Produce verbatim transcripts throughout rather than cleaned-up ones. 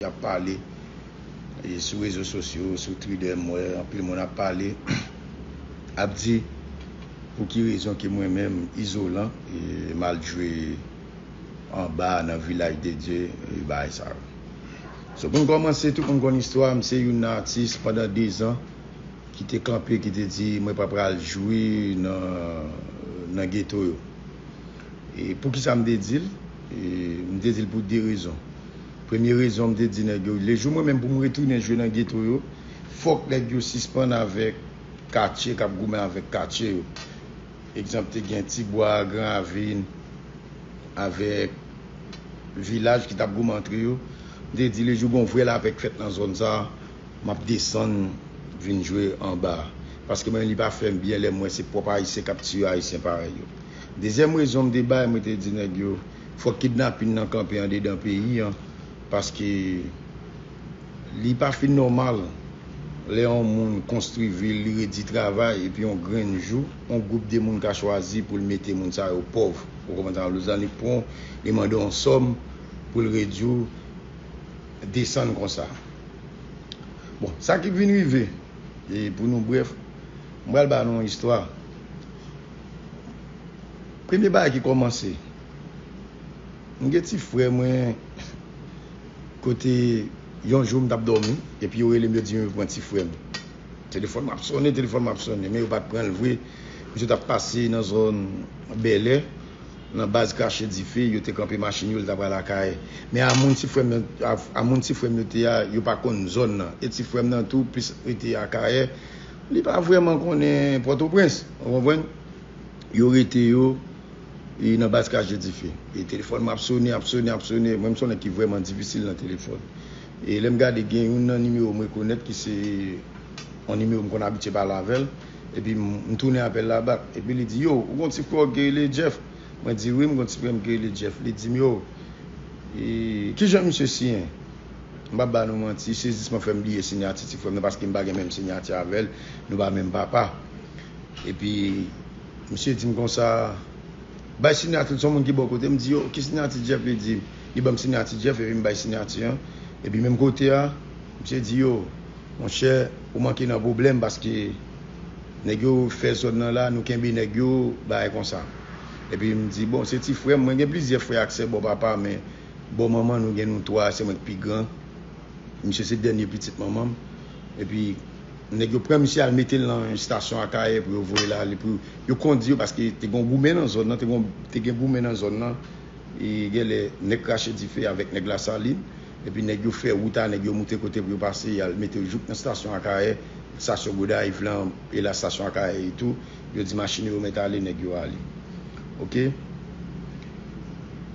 ap pale e sou rezo sosyo, sou Twitter, m wè anpil moun ap pale, ap di pou ki rezon ke mwen menm, Izolan, e m al jwe anba nan Vilaj de Dye, e bagay sa yo. So, pou n kòmanse, tout moun konn istwa m, se youn nan atis pandan dezan ki te kanpe, ki te di mwen pa pral jwe nan, nan geto yo. E poukisa m te di l? E m te di l pou de rezon. Premye rezon, m te di nèg yo, lejou mwen menm pou m retounen jwe nan geto yo, fòk nèg yo sispann avèk katye k ap goumen avèk katye yo. Egzanp, te gen Tibwa, Gran Ravin, avèk Vilaj ki t ap goumen antre yo. M te di lejou gon vrè lapè k fèt nan zòn sa, m ap desann vin jwe anba. Paske mwen, li pa fè m byen lè m wè se pwòp Ayisyen k ap tiye Ayisyen parèy yo. Dezyèm rezon m te bay, mwen te di nèg yo, fòk kidnapin nan kanpe andedan peyi an, paske li pa fin nòmal lè yon moun konstwi vi l, li redi travay, epi yon grenn jou, yon gwoup de moun ka chwazi pou l mete moun sa yo pòv. Ou konprann sa m vle di w? Li pran, li mande yon sòm pou l redi w desann konsa. Bon, sa ki vin rive, e pou nou brèf, m pral ba nou yon istwa. Premye bagay ki kòmanse, m gen ti frè mwen kote yon jou m t ap dòmi, epi yo rele m, yo di m yo pran ti frè m. Telefòn m ap sonnen, telefòn m ap sonnen, men yo pa t pran l vre. Misye t ap pase nan zòn Bèlè, nan baz Krache Dife, yo te kanpe machin yo, li t ap pral Akayè. Men a moun ti frè m yo, a, a moun ti frè m yo te a, yo pa konn zòn nan. E ti frè m nan tou, plis rete Akayè, li pa vrèman konnen Pòtoprens, ou konprann? Yo rete yo, e nan baz Krache Dife. E telefòn m ap sonnen, ap sonnen, ap sonnen. Mwen, m se yon nèg ki vrèman difisil nan telefòn. E lè m gade, gen youn nan nimewo m rekonèt ki se yon nimewo m konn abitye pale avè l. Epi m, m tounen apèl la bak. Epi li di, "Yo, ou gon ti frè w ki rele Jeff?" Mwen di, "Wi, m gon ti frè m ki rele Jeff." Li di m, "Yo, e, kijan misye siyen?" M p ap ba nou manti, sezisman fè m bliye sinyati ti frè m nan, paske m pa gen menm sinyati avè l, nou pa menm papa. Epi, misye di m konsa, "Bay sinyati l, se yon moun ki bò kote." M di, "Yo, ki sinyati Jeff?" Li di, li ban m sinyati Jeff, epi m bay sinyati an. Epi menm kote a, misye di, "Yo, monchè, ou manke nan pwoblèm, paske nèg yo fè zòn nan la, nou kenbe nèg yo, bagay konsa." Epi m di, "Bon, se ti frè m, mwen gen plizyè frè ak sè bò papa, men bò manman nou gen nou twa, se mwen k pi gran." Misye se dènye pitit manman m. Epi, nèg yo pran misye al mete l nan yon estasyon Akayè pou yo voye l ale, pou yo kondi yo, paske te gen goumen nan zòn nan, te gen, te gen goumen nan zòn nan. E genlè, nèg Krache Dife avèk nèg Lasalin. Epi, nèg yo fè wout a nèg yo moute kote pou yo pase, y al mete yo jouk nan estasyon Akayè, estasyon Gonayiv lan, e la estasyon Akayè e tou. Yo di machin yo mèt ale, nèg yo ale. Oke?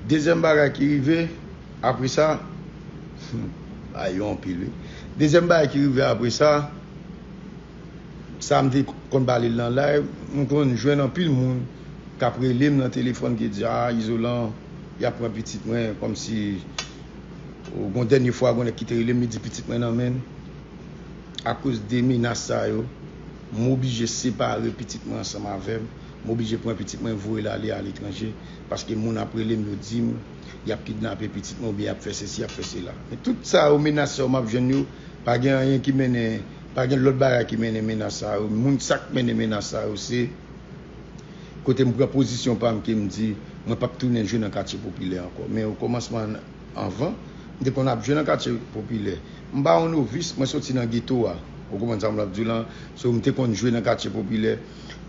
Dezyèm bagay ki rive, apre sa, ay, yo anpil, wi. Dezyèm bagay ki rive apre sa, sa m te konn pale l nan live, m konn jwenn anpil moun k ap rele m nan telefòn ki di, "A, Izolan, y ap pran pitit mwen," kòmsi, gon dènye fwa, gon nèg ki te rele m, li di, "Pitit mwen nan men n." Akoz de menas sa yo, m oblije separe pitit mwen ansanm avè m. M oblije pran pitit mwen, voye l ale aletranje, paske moun ap rele m, yo di m y ap kidnape pitit mwen oubyen y ap fè sesi, y ap fè sela. Men tout sa yo, menas sa yo m ap jwenn yo, pa gen anyen ki mennen, pa gen lòt bagay ki mennen menas sa yo. Moun, sa k mennen menas sa yo, se kote m pran pozisyon pa m ke m di, mwen p ap tounen jwe nan katye popilè ankò. Men okòmansman, anvan, m te konn ap jwe nan katye popilè. M pa yon novis, mwen soti nan geto a. Ou konprann sa m ap di w lan? So, m te konn jwe nan katye popilè.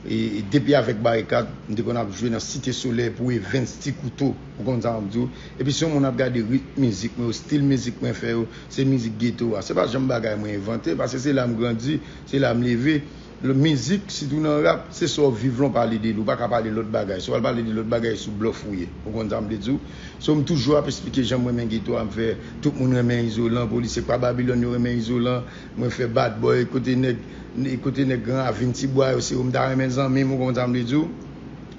E, e depi avèk Barikad, m te konn ap jwe nan Site Solèy pou Evens, Ti Kouto. Ou konprann sa m ap di w? Epi si yon moun ap gade ritm mizik mwen yo, stil mizik mwen fè yo, se mizik geto a. Se pa janm bagay mwen envante, paske se la m grandi, se la m leve. Mizik, sitou nan rap, se sa w viv lan w pale de li. Ou pa ka pale lòt bagay. Si w al pale de lòt bagay, sou blòf ou ye. Ou konn sa m vle di w? So, m toujou ap esplike jan m renmen geto a, m fè tout moun renmen Izolan, polisye kwa Babilòn yo renmen Izolan, mwen fè Bad Boy, kote nèg, kote nèg Gran Ravin, Tibwa yo, se yo m ta renmen zanmi m, ou konn sa m vle di w?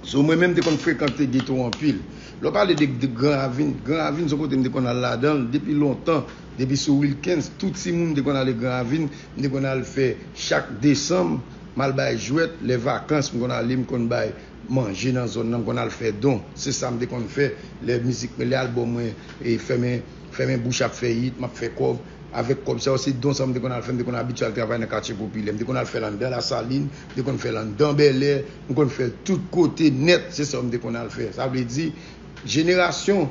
So, mwen menm, m te konn frekante geto anpil. Lè w pale de, de Gran Ravin, Gran Ravin se yon kote m te konn al ladan l depi lontan, depi sou Wilkens, tout timoun m te konn ale Gran Ravin, m te konn al fè chak desanm, m al bay jwèt, lè vakans, m konn ale, m konn bay manje nan zòn nan, m konn al fè don. Se sa m te konn fè. Lè mizik mwen, lè albòm mwen e fèmen, fèmen bouch ap fè hit, m ap fè kòb. Avèk kòb sa yo, se don sa m te konn al fè. M te konn abitye al travay nan katye popilè. M te konn al fè l anndan Lasalin, m te konn fè l anndan Bèlè, m konn fè l tout kote nèt. Se sa yo m te konn al fè. Sa vle di, jenerasyon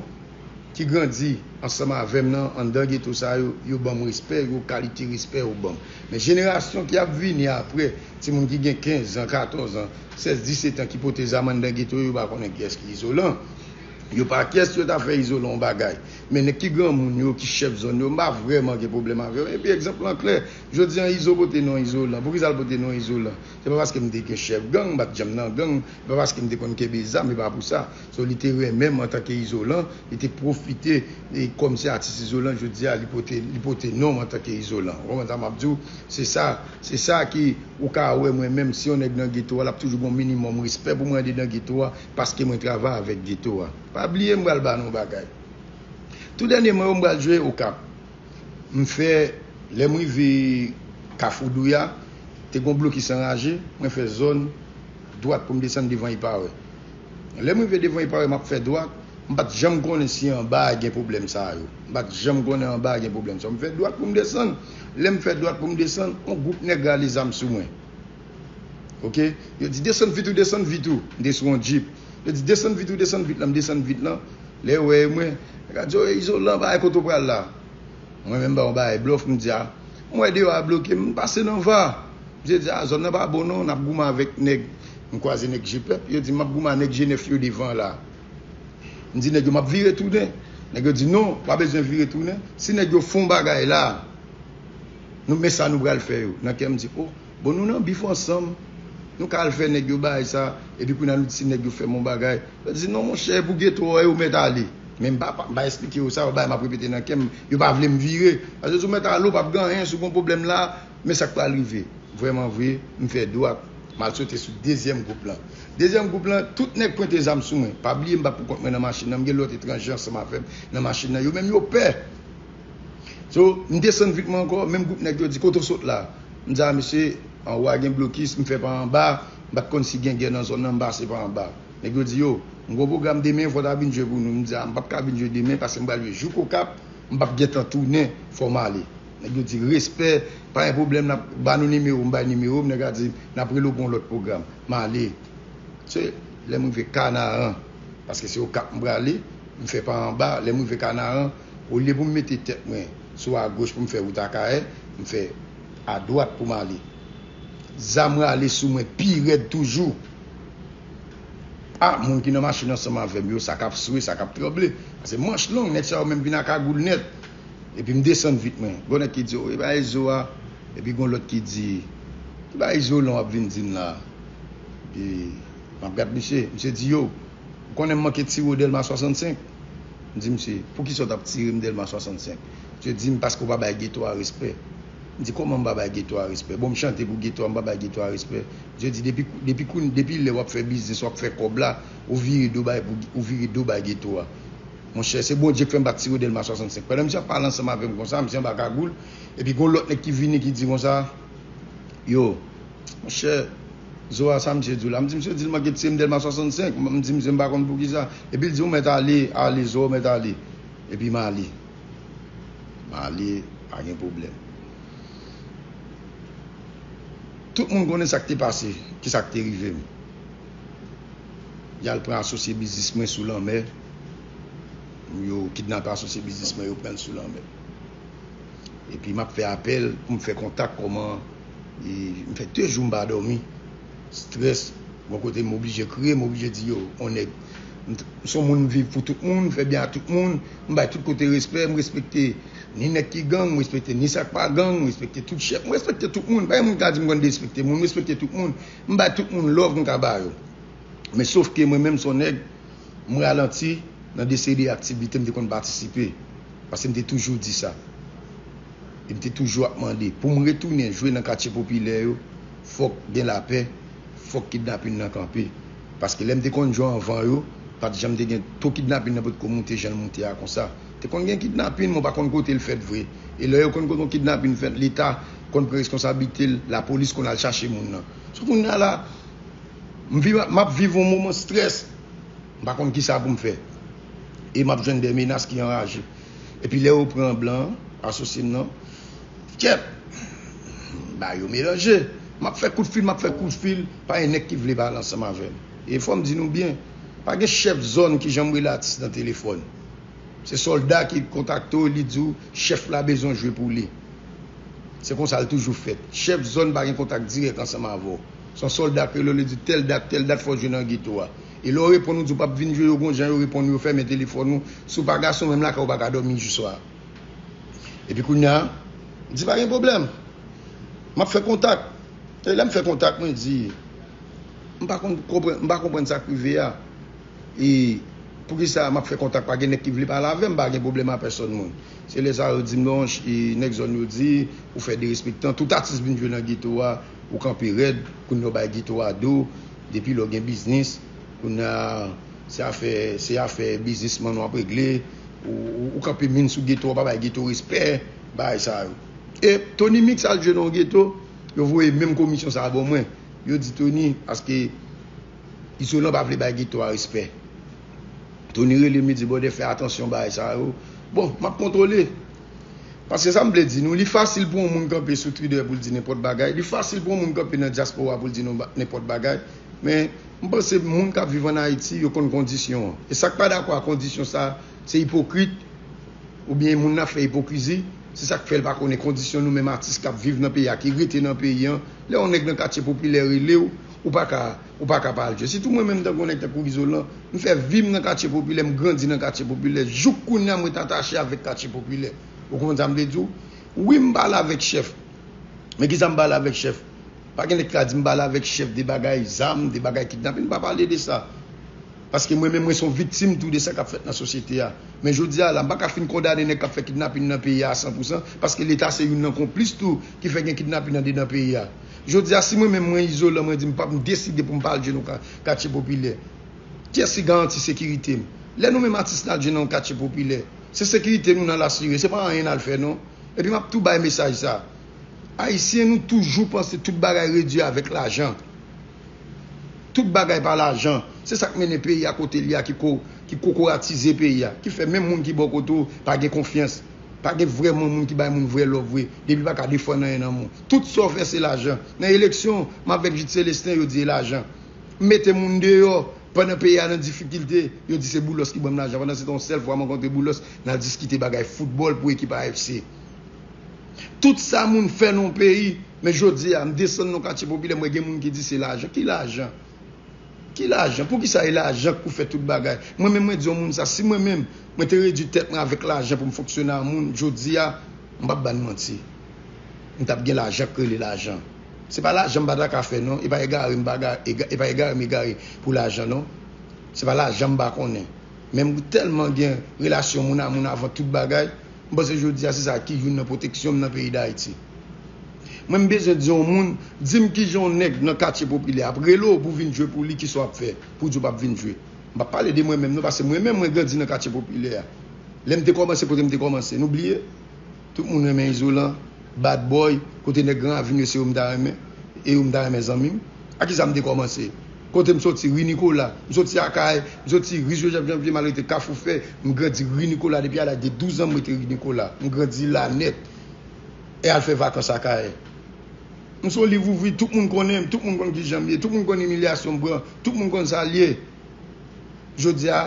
ki grandi ansanm avè m nan, anndan geto sa yo, yo ban m respè, yo kalite respè yo ban m. Men jenerasyon ki ap vini apre, timoun ki gen kenz an, katòz an, sèz, disèt an, ki pote zam anndan geto yo, yo pa konnen kiyès ki Izolan. Yo pa kiyès yo ta fè Izolan yon bagay. Men nèg ki granmoun yo, ki chèf zòn yo, m pa vrèman gen pwoblèm avè yo. Epi egzanp lan klè, jodi an Izo pote non Izolan. Poukisa l pote non Izolan? Se pa paske m te gen chèf gang, m pa t janm nan gang, se pa paske m te konn kenbe zam, e pa pou sa. So, li te renmen m antanke Izolan, li te pwofite, e kòm se atis Izolan, jodi a, li pote, li pote non m antanke Izolan. Ou konprann sa m ap di w? Se sa, se sa ki, ou ka wè mwen menm, si yon nèg nan geto a, l ap toujou gen yon minimòm respè pou mwen de nan geto a, paske mwen travay avèk geto a. Pa bliye m pral ba nou yon bagay. Tou dènyèman yo, m pral jwe Okap. M fè, lè m rive Kafou Douya, te gon blokis anraje, mwen fè zòn dwat pou m desann devan Ipawè. Lè m rive devan Ipawè, m ap fè dwat, m pa t janm konnen si anba a gen pwoblèm sa yo. M pa t janm konnen anba a gen pwoblèm sa yo. M fè dwat pou m desann. Lè m fè dwat pou m desann, yon gwoup nèg rale zam sou mwen. Oke? Yo di, "Desann vit ou, desann vit ou." M te sou yon djip. Yo di, "Desann vit ou, desann vit lan." M desann vit lan. Lè yo wè e mwen, nèg la di, "O, Izolan, bagay kote w pral la?" Mwen menm ba yon bagay blòf, m di, "A, m wè deyò a bloke, m pase nan va." Misye di, "A, zòn nan pa bon non, n ap goumen avèk nèg." M kwaze nèg G pèp, yo di, "M ap goumen ak nèg G nèf yo devan la." M di nèg yo, "M ap vire tounen." Nèg yo di, "Non, pa bezwen vire tounen. Si nèg yo fè yon bagay la, nou, men sa nou pral fè yo." Nan kè m di, "O, bon, nou nan bif ansanm. Nou ka al fè nèg yo bagay sa, epi kounye a nou di si nèg yo fè m yon bagay." Yo di, "Non, monchè, e pou geto a, yo mèt ale." Men m pa, pa, m pa eksplike yo sa, yon bagay m ap repete nan kè m, yo pa vle m vire. Paske si w mèt ale, w p ap gen anyen, si w gen yon pwoblèm la, men sa k pral rive. Vrèman vre, m fè dwat, m al sote sou dezyèm gwoup lan. Dezyèm gwoup lan, tout nèg pwente zam sou mwen. Pa bliye, m pa t pou kont mwen nan machin nan, m gen lòt etranje ansanm avè m nan machin nan. Yo menm, yo pè. So, m desann vit mwen ankò, menm gwoup nèg yo di, "Kote w sot la?" M di, "A, mesye, anwo a gen blokis, m fè pa anba, m pa t konn si gen gè nan zòn nan, m pase pa anba." Nèg yo di, "Yo, m gon pwogram demen, fò w ta vin jwe pou nou." M di, "A, m p ap ka vin jwe demen, paske m pral jwe jouk Okap, m p ap gentan tounen, fò m ale." Nèg yo di, "Respè, pa gen pwoblèm, n ap ba nou nimewo." M bay nimewo m, nèg la di, "N ap rele w pou yon lòt pwogram." M ale. Se lè m rive Kanaran, paske se Okap m prale, m fè pa anba, lè m rive Kanaran, olye pou m mete tèt mwen sou agoch pou m fè wout Akayè, m fè adwat pou m ale. Zam rale sou mwen pi rèd toujou. A, moun ki nan machin ansanm avè m yo, sa k ap swe, sa k ap tranble. Paske manch long, nèg sa yo menm vin a kagoul nèt. Epi m desann vit mwen. Gon nèg ki di, "O, e pa Izo a." Epi gon lòt ki di, "Ki bagay Izolan w ap vin di m la?" Epi m ap gad misye. Misye di, "Yo, ou konnen m manke tire w Dèlma swasannsenk?" M di misye, "Poukisa w t ap tire m Dèlma swasannsenk?" Misye di m, "Paske w pa bay geto a respè." M di, "Kòman m pa bay geto a respè? Bon, m chante pou geto a, m pa bay geto a respè." Misye di, "Depi, depi, depi lè w ap fè biznis, w ap fè kòb la, ou vire do bay, ou vire do bay geto a." Monchè, se Bondye k fè m pa t tire Dèlma swasannsenk. Pandan misye ap pale ansanm avè m konsa, misye anba kagoul, epi gon lòt nèg ki vini ki di konsa, "Yo, monchè, Zo a, sa misye di w la?" M di, "Misye di l manke tire m Dèlma swasannsenk." M di, "Misye, m pa konn poukisa." Epi l di, "Ou mèt ale, ale, Zo, ou mèt ale." Epi m ale. M ale, pa gen pwoblèm. Tout moun konnen sa k te pase, ki sa k te rive m. Y al pran asosye biznis mwen sou lanmè. Yo kidnape asosye biznis mwen, yo pran l sou lanmè. Epi m ap fè apèl pou m fè kontak kòman, e, m fè de jou m pa dòmi. Strès, bò kote m oblije kriye, m oblije di yo, on nèg, m, m se yon moun m viv pou tout moun, m fè byen a tout moun, m bay tout kote respè, m respekte ni nèg ki gang, m respekte ni sa k pa gang, m respekte tout chèf, m respekte tout moun. Pa gen moun ki ka di m konn derespekte moun, m respekte tout moun. M bay tout moun love m ka ba yo. Men sof ke mwen menm se yon nèg, m ralanti nan de seri de aktivite m te konn patisipe. Paske m te toujou di sa. E m te toujou ap mande, pou m retounen jwe nan katye popilè yo, fòk gen lapè, fòk kidnapin nan kanpe. Paske lè m te konn jwe anvan yo, pa t janm te gen, to kidnapin nan potko moute jan l moute a konsa. Te konn gen kidnapin, men w pa konn kote l fèt vre. E lè yo konn kote yon kidnapin fèt, Leta konn pran reskonsablite l, lapolis konn al chache moun nan. So kounye a la, M viv, m ap viv yon moman strès. M pa konn kisa pou m fè. E m ap jwenn de menas ki anraje. Epi lè yo pran blan an, asosye m nan, kèt, ba yo melanje. M ap fè kout fil, m ap fè kout fil, pa gen nèg ki vle pale ansanm avè m. E fò m di nou byen, pa gen chèf zòn ki janm rele atis nan telefòn. Se sòlda ki kontakte w, li di w chèf la bezwen jwe pou li. Se konsa l toujou fèt. Chèf zòn pa gen kontak dirèk ansanm avè w. Se yon sòlda k rele w, li di tèl dat, tèl dat fò w jwe nan geto a. E lè w reponn, ou di w p ap vin jwe, yo gon jan yo reponn, yo fèmen telefòn ou. Si w pa gason, menm lakay ou pa ka dòmi jou swa. Epi kounye a, m di pa gen pwoblèm. M ap fè kontak. E lè m fè kontak, mwen di, m pa konn konprann, m pa konprann sa k rive a. E poukisa m ap fè kontak, pa gen nèg ki vle pale avè m, pa gen pwoblèm a pèsòn moun. Se lè sa yo di m non, e nèg zòn yo di, ou fè derespektan, tout atis vin jwe nan geto a, ou kanpe rèd, kounye a w bay geto a do, depi lè w gen biznis, kounye a se afè, se afè biznisman w ap regle, ou, ou, ou kanpe min sou geto a, w pa bay geto respè, bagay sa yo. E Tony Mix al jwe nan yon geto, yo voye menm komisyon sa a ban mwen. Yo di Tony, paske Izolan pa vle bay geto a respè. Tony rele m, li di, brother, fè atansyon bagay sa yo. Bon, m ap kontwole. Paske sa m vle di nou, li fasil pou yon moun kanpe sou Twitter pou l di nenpòt bagay. Li fasil pou yon moun kanpe nan dyaspora pou l di nou ba- nenpòt bagay. Men, m panse moun k ap viv ann Ayiti, yo konn kondisyon an. E sa k pa dakò ak kondisyon sa, se ipokrit, oubyen moun nan ap fè ipokrizi, se sa k fè l pa konnen kondisyon nou menm atis k ap viv nan peyi a, ki rete nan peyi an. Lè yon nèg nan katye popilè rele w, ou pa ka, ou pa ka pa al jwe. Sitou mwen menm tankou yon nèg tankou Izolan, m fè vi m nan katye popilè, m grandi nan katye popilè. Jouk kounye a, mwen te atache avèk katye popilè. Ou konprann sa m vle di w? Wi, m pale avèk chèf. Men kisa m pale avèk chèf? Pa gen nèg ki ka di m pale avèk chèf de bagay zam, de bagay kidnapin, m pa pale de sa. Paske mwen menm, mwen se yon viktim tou de sa k ap fèt nan sosyete a. Men jodi a la, m pa ka fin kondane nèg k ap fè kidnapin nan peyi a a san pou san, paske Leta se youn nan konplis tou ki fè gen kidnapin andedan peyi a. Jodi a, si mwen menm, mwen Izolan, mwen di m p ap, m deside pou m pa al jwe nan ka- katye popilè, kiyès ki garanti sekirite m? Lè nou menm atis n al jwe nan yon katye popilè, se sekirite nou n al asire, se pa anyen n al fè non. Epi m ap tou bay mesaj sa. Ayisyen, nou toujou panse tout bagay redui avèk lajan. Tout bagay pa lajan. Se sa k mennen peyi a kote l ye a, ki ko- ki kokoratize peyi a, ki fè menm moun ki bò kote w pa gen konfyans. Pa gen vrèman moun ki bay moun vrè love vre, depi l pa ka defann anyen nan men w. Tout sa w fè se lajan. Nan eleksyon, m avèk Jude Célestin, yo di e lajan. M mete moun deyò, pandan peyi a nan difikilte, yo di se Boulos ki ban m lajan. Pandan se tan yon sèl fwa m rankontre Boulos, n al diskite bagay foutbòl pou ekip A F C. Tout sa moun fè nan yon peyi, men jodi a, m desann nan katye popilè, m wè gen moun ki di se lajan. Ki lajan? Ki lajan? Poukisa e lajan k pou fè tout bagay? Mwen menm, mwen di yon moun sa, si mwen menm, mwen te redui tèt mwen avèk lajan pou m fonksyone a moun, jodi a, m p ap ba n manti. M t ap gen lajan k rele lajan. Se pa lajan m pa ta ka fè non, e pa egare m pa ga- ega- e pa egare m egare pou lajan non. Se pa lajan m pa konnen. Men m tèlman gen relasyon moun a moun avan tout bagay, m panse jodi a se sa ki youn nan pwoteksyon m nan peyi Dayiti. Mwen m bezwen di yon moun, di m kijan yon nèg nan katye popilè ap rele w pou vin jwe pou li, kisa w ap fè pou di w p ap vin jwe? M p ap pale de mwen menm non, paske mwen menm mwen grandi nan katye popilè a. Lè m te kòmanse, kote m te kòmanse, nou bliye? Tout moun renmen Izolan, Bad Boy, kote nèg Gran Ravin yo, se yo m ta renmen, e yo m ta renmen zanmi m. A kisa m te kòmanse? Kote m soti? Ri Nikola. M soti Akayè, m soti Ri Jozèf Janvye, m al rete Kafou Fè, m grandi Ri Nikola. Depi a laj de douz an, m rete Ri Nikola. M grandi la nèt. E al fè vakans Akayè. M se yon liv ouvri, tout moun konnen m, tout moun konn kijan m ye, tout moun konn imilyasyon m pran, tout moun konn sa l ye. Jodi a,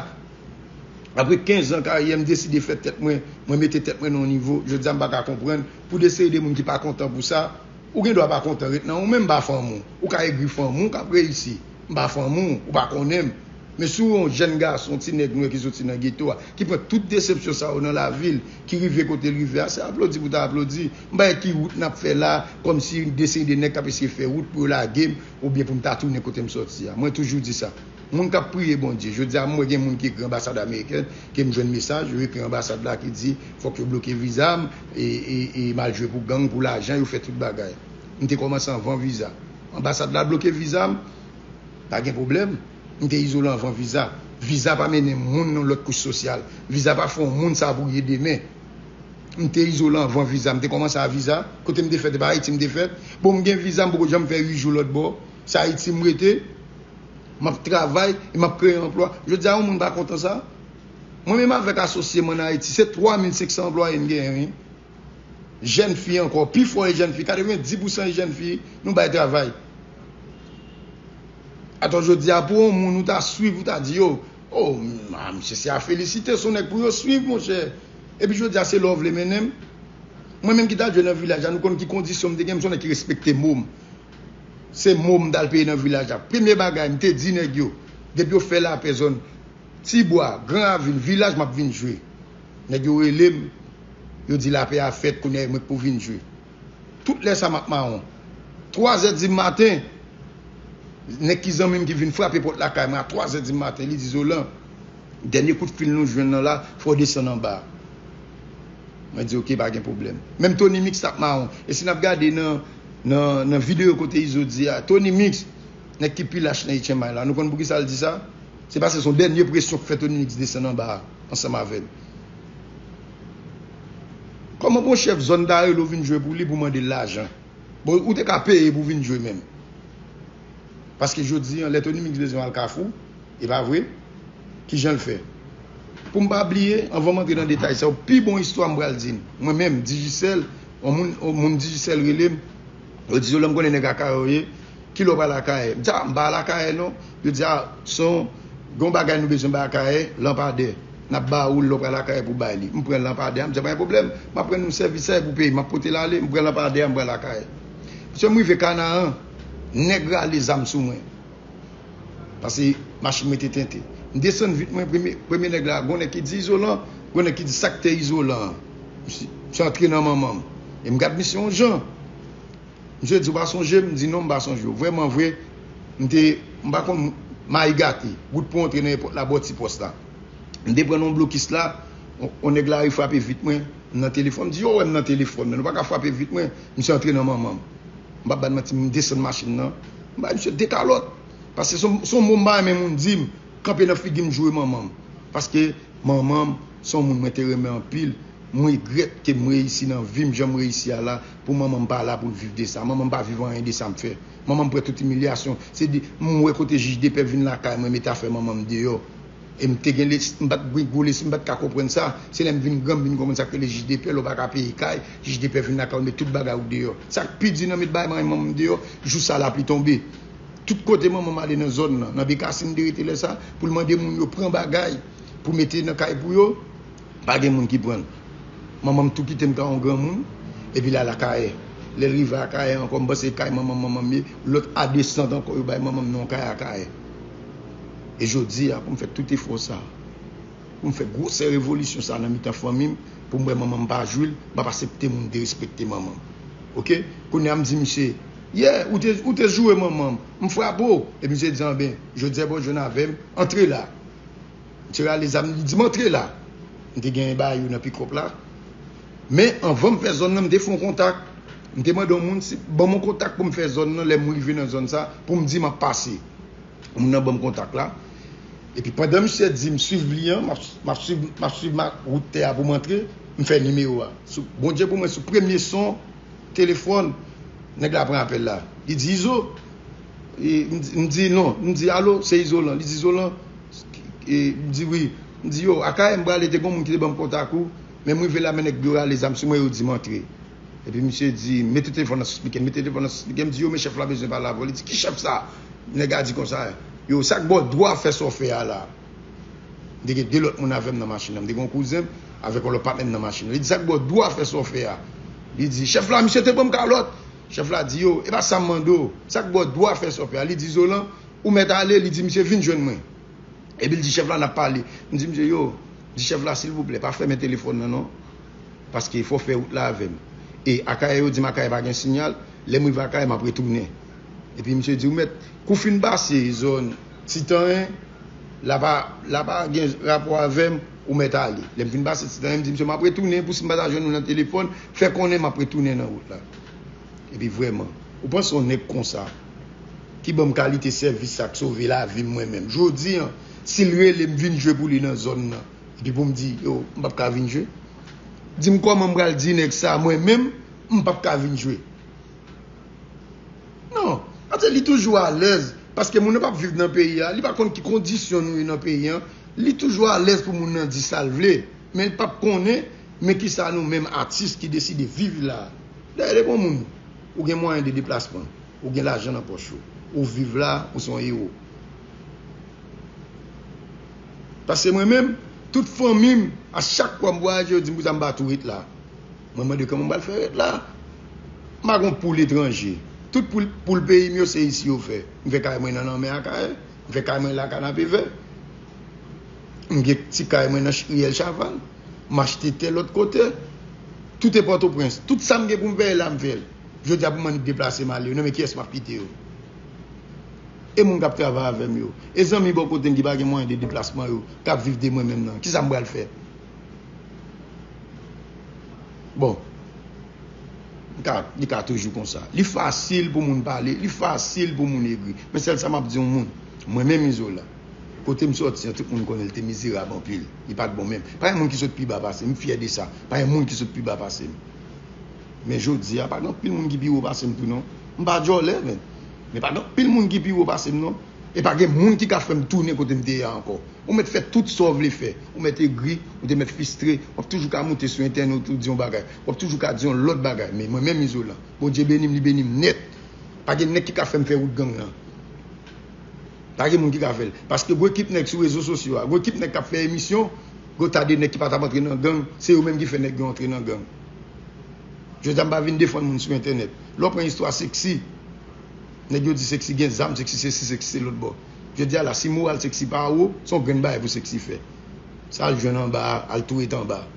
apre kenz an karyè, m deside fè tèt mwen, mwen mete tèt mwen nan yon nivo. Jodi a, m pa ka konprann pou de seri de moun ki pa kontan pou sa. Ou gen dwa pa kontan, ret nan ou, men m pa fanm ou. Ou ka egri fanm ou, ou k ap reyisi. M pa fanm ou, ou pa konnen m. Men si w yon jèn gason, ti nèg nwè ki soti nan geto a, ki pran tout desepsyon sa yo nan lavi l, ki rive kote l rive a, se aplodi pou ta aplodi. M pa wè ki wout n ap fè la, kòmsi de seri de nèg k ap eseye fè wout pou yo lage m, oubyen pou m ta tounen kote m soti a. Mwen toujou di sa. Moun k ap priye Bondye. Jodi a, mwen gen moun ki ekri anbasad amerikèn, ke m jwenn mesaj, yo ekri anbasad la ki di, fòk yo bloke viza m, e, e, e m al jwe pou gang, pou lajan, yo fè tout bagay. M te kòmanse anvan viza. Anbasad la bloke viza m, pa gen pwoblèm. M te izole anvan viza. Viza pa mennen moun nan lòt kouch sosyal. Viza pa fè yon moun sa pou ye demen. M te izole anvan viza. M te kòmanse a viza. Kote m te fèt, e pa Ayiti m te fèt. Bon, m gen viza, m poko janm fè uit jou lòt bò. Se Ayiti m rete. M ap travay e m ap kreye anplwa. Jodi a, yon moun pa kontan sa. Mwen menm avèk asosye m ann Ayiti, se twa mil senk san anplwaye n genyen, wi. Jèn fi ankò, pi fò e jèn fi, katrevenndis pousan e jèn fi, nou bay travay. Atò jodi a, pou yon moun ou ta swiv, ou ta di, yo, oh, ah, misye se a felisite, se yon nèg pou yo swiv, monchè. Epi jodi a, se lè w vle mennen m. Mwen menm ki t al jwe nan vilaj la, nou konn ki kondisyon m te gen, m se yon nèg ki respekte mo m. Se mo m t al peye nan vilaj la. Premye bagay, m te di nèg yo, depi yo fè lapè zòn Tibwa, Gran Ravin, vilaj, m ap vin jwe. Nèg yo rele m, yo di lapè a fèt, kounye a e mwen k pou vin jwe. Tout lè sa m ap mawon. Twazè di maten, nèg ki zanmi m ki vin frape pòt lakay mwen a twazè di maten, li di, Zolan, dènye kout fil nou jwenn nan la, fò w desann anba a. Mwen di, oke, pa gen pwoblèm. Menm Tony Mix t ap mawon. E si n ap gade nan, nan, nan videyo kote Izo di a, Tony Mix, nèg ki pi lach nan H M I la, nou konn poukisa l di sa? Se paske se yon dènye presyon k fè Tony Mix desann anba a, ansanm avè l. Kòman pou yon chèf zòn ta rele w vin jwe pou li pou mande l lajan? Bon, ou te ka peye pou vin jwe menm. Paske jodi a, lè Tony Mix bezwen al Kafou, e pa vre? Kijan l fè? Pou m pa bliye, anvan m antre nan detay sa yo, pi bon istwa m pral di n. Mwen menm, Digicel, yon moun, yon moun Digicel rele m, yo di, Zolan, m konnen nèg Akayè w ye, kilè w pral Akayè? M di, a, m pa al Akayè non. Yo di, a, se yon, gen yon bagay nou bezwen bay Akayè, lanpadè. N ap ba ou l lè w pral Akayè pou bay li. M pran lanpadè a, m di, pa gen pwoblèm, m ap rann ou sèvis sa e pou peyi m, m ap pote l ale, m pran lanpadè a, m pral Akayè. Misye, m rive Kanaran, nèg rale zam sou mwen. Paske machin mwen te tente. M desann vit mwen, premye, premye nèg la, gon nèg ki di Izolan, gon nèg ki di sa k te Izolan an. Misye, misye antre nan manman m. E m gad misye yon jan. Misye di, ou pa sonje m? M di, non, m pa sonje w. Vrèman vre, m te, m pa konn, mayi gate, wout pou antre nan èpòt la, bò ti pòs la. M te pran nan yon blokis la, on, on nèg lari frape vit mwen, m nan telefòn. M di, yo wè m nan telefòn, men nou pa ka frape vit mwen. Misye antre nan manman m. M p ap ba n manti, m desann machin nan. M bay misye de kalòt. Paske se yon, se yon mo m pa renmen moun di m, kanpe nan figi m joure manman m. Paske manman m, se yon moun mwen te renmen anpil. M regrèt ke m reyisi nan vi m, jan m reyisi a la, pou manman m pa la pou l viv de sa. Manman m pa viv anyen de sa m fè. Manman m pran tout imilyasyon. Se di, m wè kote jij de pè vin lakay mwen, mete afè manman m deyò. E m te gen les-, m pa t gen gwo lespri, m pa t ka konprann sa. Se lè m vin gran, m vin konprann sa k rele jij de pè, lè w pa ka peye kay, jij de pè vin lakay ou, met tout bagay ou deyò. Sa k pi di nan met bagay manman m deyò, jou sa lapli tonbe. Tout kote manman m ale nan zòn nan, nan Bekasin de rete lè sa, pou l mande moun yo pran bagay, pou mete nan kay pou yo, pa gen moun ki pran l. Manman m tou kite m ka yon granmoun, epi l al Akayè. Lè l rive Akayè ankò, m panse kay manman m, manman m ye, lòt a desant ankò, yo bay manman m nan yon kay Akayè. E jodi a, pou m fè tout efò sa, pou m fè gwosè revolisyon sa nan mitan fanmi m, pou m wè manman m pa jwi l, m ap aksepte moun derespekte manman m. Oke? Kounye a m di misye, yeah, ou te, ou te joure manman m, m frape w. Epi misye di, anben, jodi a bon, jwenn avè m, antre la. Misye rale zam, li di m antre la. M te genyen bayo nan pikòp la. Men anvan m fè zòn nan, m te fè yon kontak. M te mande yon moun si, ban m yon kontak pou m fè zòn nan, lè m rive nan zòn sa, pou m di m ap pase. Moun nan ban m kontak la. Epi pandan misye di m swiv li an, m ap, m ap swiv, m ap swiv ma-, wout tè a pou m antre, m fè nimewo a. Sou, Bondye pou mwen, sou premye son telefòn, nèg la pran apèl la. Li di, Izo? E, m di, m di, non. M di, alo, se Izolan. Li di, Izolan? E, m di, wi. M di, yo, Akayè m prale, te gen moun ki te ban m kontak ou, men m rive la, men nèg yo rale zam sou mwen, yo di m antre. Epi misye di, mete telefòn nan sou spikè, mete telefòn nan sou spikè. M di, yo, men chèf la bezwen pale avè w. Li di, ki chèf sa? Nèg la di konsa, yo, sa k ba w dwa fè sa w fè a la? M te gen de lòt moun avè m nan machin nan. M te gen yon kouzen m avèk yon lòt patnè m nan machin nan. Li di, sa k ba w dwa fè sa w fè a? Li di, chèf la, misye te ban m kalòt. Chèf la di, yo, e pa sa m mande w. Sa k ba w dwa fè sa w fè a? Li di, Zolan, ou mèt ale. Li di, misye vin jwenn mwen. Epi l di chèf la, n ap pale. M di misye, yo, di chèf la, silvouplè, pa fèmen telefòn nan, non. Paske fò w fè wout la avè m. E Akayè, yo di m Akayè pa gen siyal. Lè m rive Akayè, m ap retounen. Epi misye di, ou mèt, kou w fin pase zòn Titanyen, la pa, la pa gen rapò avè m, ou mèt ale. Lè m fin pase Titanyen, m di misye, m ap retounen, pou si m pa ta jwenn ou nan telefòn, fè konnen m ap retounen nan wout la. Epi vrèman, ou panse yon nèg konsa, ki ban m kalite sèvis sa k sove lavi m mwen menm. Jodi a, si l rele m vin jwe pou li nan zòn nan, epi pou m di, yo, m p ap ka vin jwe. Di m kòman m pral di nèg sa, mwen menm, m p ap ka vin jwe. Non, paske li toujou alèz Paske moun nan p ap viv nan peyi a, li pa konn ki kondisyon nou ye nan peyi an. Li toujou alèz pou moun nan di sa l vle, men li p ap konnen men kisa nou menm atis ki deside viv la. Dayè, depi yon moun, ou gen mwayen de deplasman, ou gen lajan nan pòch ou, ou viv la, ou se yon ewo. Paske mwen menm, tout fanmi m, a chak fwa m vwayaje, yo di m pou sa m pa tou ret la. Mwen mande kòman m pral fè ret la. M pa gen poul etranje. Tout poul, poul peyi m yo se isi yo fè. M fè kay mwen nan lanmè Akayè. M fè kay mwen la Kanapevè. M gen ti kay mwen nan ch- riyèl Chavann. M achte tè lòt kote. Tout e Pòtoprens. Tout sa m gen pou m fè la, m fè l. Jodi a pou m annik deplase m ale yo. Non, men kiyès m ap kite yo? E moun k ap travay avè m yo? E zanmi bò kote m ki pa gen mwayen de deplasman yo, k ap viv de mwen menm nan? Kisa m pral fè? Bon, li ka, li ka toujou konsa. Li fasil pou moun pale, li fasil pou moun egri. Men sèl sa m ap di yon moun, mwen menm Izolan, kote m sòti an, tout moun konnen l te mizerab anpil. Li pa t bon menm. Pa gen moun ki sot pi ba pase m, m fyè de sa. Pa gen moun ki sot pi ba pase m. Men jodi a, pa gen anpil moun ki pi wo pase m tou non. M pa djòlè, men. Men pa gen anpil moun ki pi wo pase m non. E pa gen moun ki ka fè m tounen kote m te ye a ankò. Ou mèt fè tout sa w vle fè. Ou mèt egri, ou te mèt fistre, w ap toujou ka moute sou entènèt ou di yon bagay. W ap toujou ka di yon lòt bagay. Men mwen menm Izolan, Bondye beni m, li beni m nèt. Pa gen nèg ki ka fè m fè wout gang nan. Pa gen moun ki ka fè l. Paske gwo ekip nèg sou rezo sosyo a, gwo ekip nèg k ap fè emisyon, gwo ta de nèg ki pa t ap antre nan gang, se yo menm ki fè nèg yo antre nan gang. Jodi a m pa vin defann moun sou entènèt. Lè w pran istwa Sexy, nèg yo di Sexy gen zam, Sexy sesi, Sexy se lòt bò. Jodi a la, si moral Sexy pa wo, se yon grenn bagay pou Sexy fè. Sa l jwenn anba a, al tou ret anba a.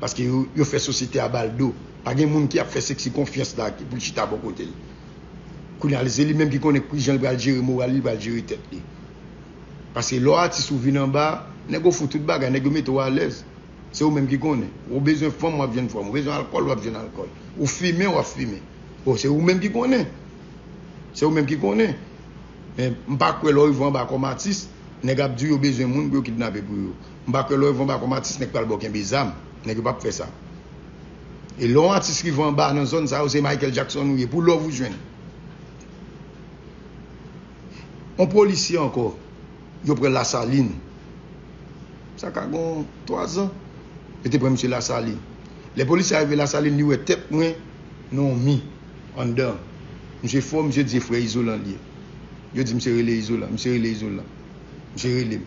Paske yo, yo fè sosyete a ba l do. Pa gen moun ki ap fè Sexy konfyans la pou l chita bò kote l. Kounye a se li menm ki konnen kijan l pral jere moral li, li pral jere tèt li. Paske lè w atis ou vin anba, nèg yo fout tout bagay, nèg yo mete w alèz. Se ou menm ki konnen. Ou bezwen fanm, w ap jwenn fanm. Ou bezwen alkòl, w ap jwenn alkòl. Ou fimen, w ap fimen. Bon, se ou menm ki konnen. Se ou menm ki konnen. Men m pa kwè lè w rive anba kòm atis, nèg ap di w yo bezwen moun pou yo kidnape pou yo. M pa kwè lè w rive anba kòm atis, nèg pral ba w kenbe zam. Nèg yo p ap fè sa. E lè yon atis rive anba nan zòn sa yo, se Michael Jackson ou ye. Pou love ou jwenn. Yon polisye ankò, yo pran Lasalin. Sa ka gon twa zan. Yo te pran misye Lasalin. Lè polisye a rive Lasalin, li wè tèt mwen nan yon mi anndan. Misye fò, misye di se frè Izolan li ye. Yo di misye rele Izolan, misye rele Izolan. Misye rele m.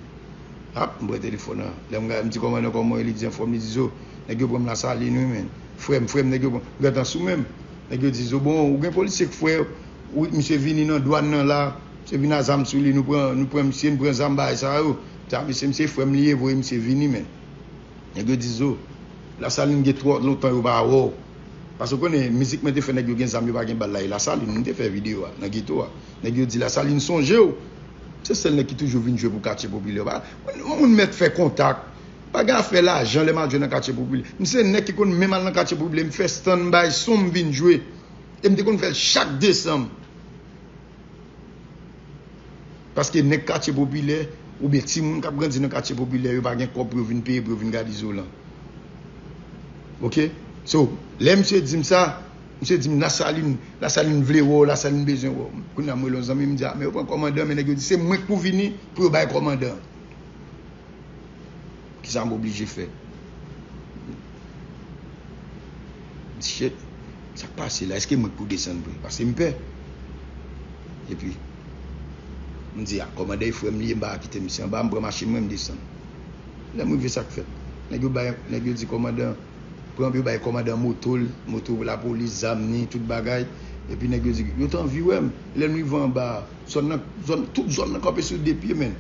Ap, m pran telefòn nan. Lè m gade, m di kòmandan kòman w ye, li di anfòm, li di Zo, nèg yo pran m Lasalin wi, men. Frè m, frè m, nèg yo pran m. M gentan sou men m. Nèg yo di Zo, bon, ou gen polisye k frè w, wi, misye vini nan dwàn nan la, misye vin a zam sou li, nou pran, nou pran misye, nou pran zam bagay sa yo. Sa misye, misye frè m li ye, voye misye vini, men. Nèg yo di Zo, Lasalin gen twò lontan yo pa wè w. Paske w konnen, mizik mwen te fè nèg yo gen zam, yo pa gen bal la, e Lasalin, m te fè videyo a, nan geto a. Nèg yo di Lasalin sonje w. Se sèl nèg ki toujou vin jwe pou katye popilè. Pa, moun mèt fè kontak. Pa gen afè lajan lè m al jwe nan katye popilè. M se nèg ki konn menm al nan katye popilè, m fè stand, m bay son, m vin jwe. E m te konn fè l chak desanm. Paske nèg katye popilè, oubyen timoun k ap grandi nan katye popilè, yo pa gen kòb pou yo vin peye, pou yo vin gade Izolan. Oke? So, lè misye di m sa, misye di m, Lasalin, Lasalin vle wè w, Lasalin bezwen wè w. Kounye a, m rele yon zanmi m, m di, a, men yo pran kòmandan, men nèg yo di, se mwen k pou vini pou yo bay kòmandan. Kisa m oblije fè? M di, shit, sa k pase la? Èske mwen k pou desann vre? Paske m pè. Epi, m di, a, kòmandan e frè m li ye, m pa ka kite misye anba, m pran machin mwen, m desann. Lè m rive, sa k fèt? Nèg yo bay, nèg yo di kòmandan, pran, yo bay kòmandan moto l, moto lapolis, zam ni, tout bagay. Epi nèg yo di, yo t anvi wè m. Lè m rive anba, zòn nan, zòn, tout zòn nan kanpe sou de pye, men.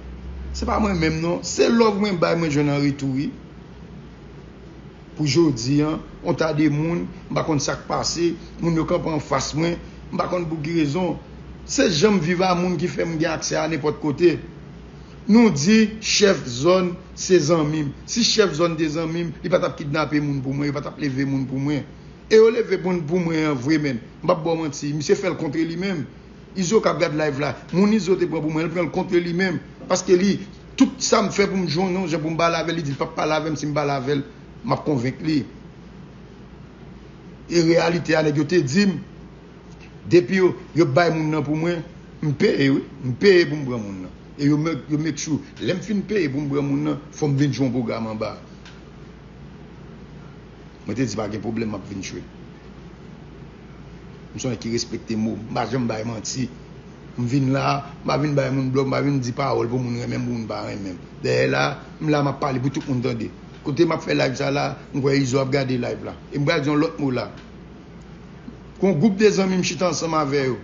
Se pa mwen menm, non. Se love mwen bay, mwen jwenn an retou, wi. Pou jodi a, yon ta de moun, m pa konn sa k pase, moun yo kanpe anfas mwen, m pa konn pou ki rezon. Se jan m viv a moun ki fè m gen aksè a nenpòt kote. Nou di chèf zòn se zanmi m. Si chèf zòn te zanmi m, li pa t ap kidnape moun pou mwen, yo pa t ap leve moun pou mwen. E yo leve moun pou mwen an vre, men. M p ap ba w manti, misye fè l kontre li menm. Izo k ap gad live la, moun Izo te pran pou mwen, li pran l kontre li menm. Paske li, tout sa m fè pou m jwenn yon jan pou m pale avè l, li di l p ap pale avè m, si m pale avè l, m ap konvenk li. E reyalite a, nèg yo te di m, depi yo, yo bay moun nan pou mwen, M peye, wi. M peye pou m pran moun nan. E yo make, yo make sure, lè m fin peye pou m pran moun nan, fò m vin jwe yon pwogram anba. Mwen te di pa gen pwoblèm, m ap vin jwe. M se yon nèg ki respekte mo m. M pa janm bay manti. M vin la, m pa vin bay moun blòf, m pa vin di pawòl pou moun renmen m, pou moun pa renmen m. Dèyè la, m la, m ap pale pou tout moun tande. Kote m ap fè live sa la, m kwè Izo ap gade live la. E m pral di yon lòt mo la. Gon gwoup de zanmi m chita ansanm avè yo.